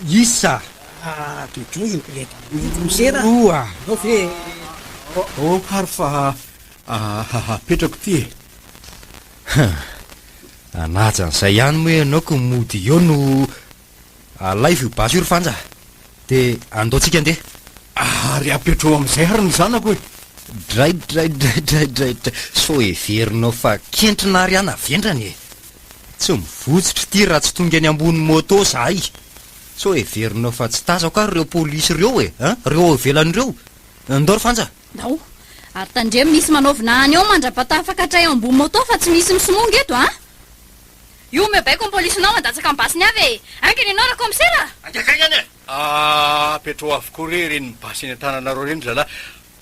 Isa. Ah, dodro ireto misera. Roa. Anao ve? Oh, ary fa apetrako ity e. Hum. Hanaja an'izay ihany moa ianao ko mody eo no Alaivo io basy io ry Fanja dia andao tsika andeha. Ary apetrao amin'izay ary ny zanako e! Draidraidraidraidraidray, sao heverinao fa kentrina ary aho na vendrana e! Tsy mivotsitra ity raha tsy tonga eny ambony moto zahay! Sao heverinao fa tsy tazako ary ireo polisy ireo e! An! Ireo ao ivelany ireo! Ndao ry Fanja! Ndao! Ary tandremo misy manao vinany ao mandra-patafakatra eo ambony moto fa tsy misy misomonga eto an! Io omeo baiko ny polisinao handatsaka ny basiny avy e! Haingana ianao rakomisera a! Haingakaingana e! Apetrao avokoa re ireny basy eny an-tananareo ireny ry zalahy.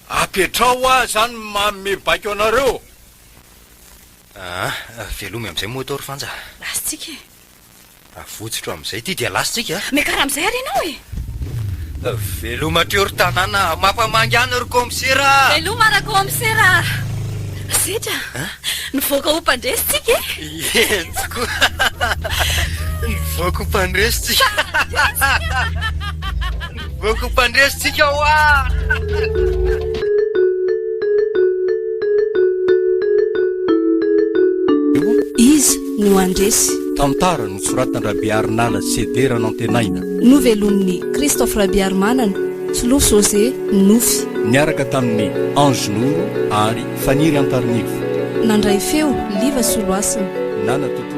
Apetrao hoa zany manome baiko anareo. Aa, velomy amin'izay moto ry Fanja. Lasintsika e! Avotsotro amin'izay ity dia lasintsika a! Miakara amin'izay ary ianao e! Veloma hatreo ry tanàna a! Mampamangy any ry kaomisera a! Veloma ra-kaomisera a! Setra! Nivoaka ho mpandresy tsika e! Eny tokoa! Nivoaka ho mpandresy tsika! Nivoaka ho mpandresy tsika hoa! Iza no handresy? Tantara nosoratan-dRabearinala Cédé Ranantenaina. Novelomin'i Christophe Rabearimanana, Solofo José, Nofy. Niaraka tamin'i Ange Noro ary Faniry Antarinivo. Nandray feo, Liva Soloasina. Nanatontosa.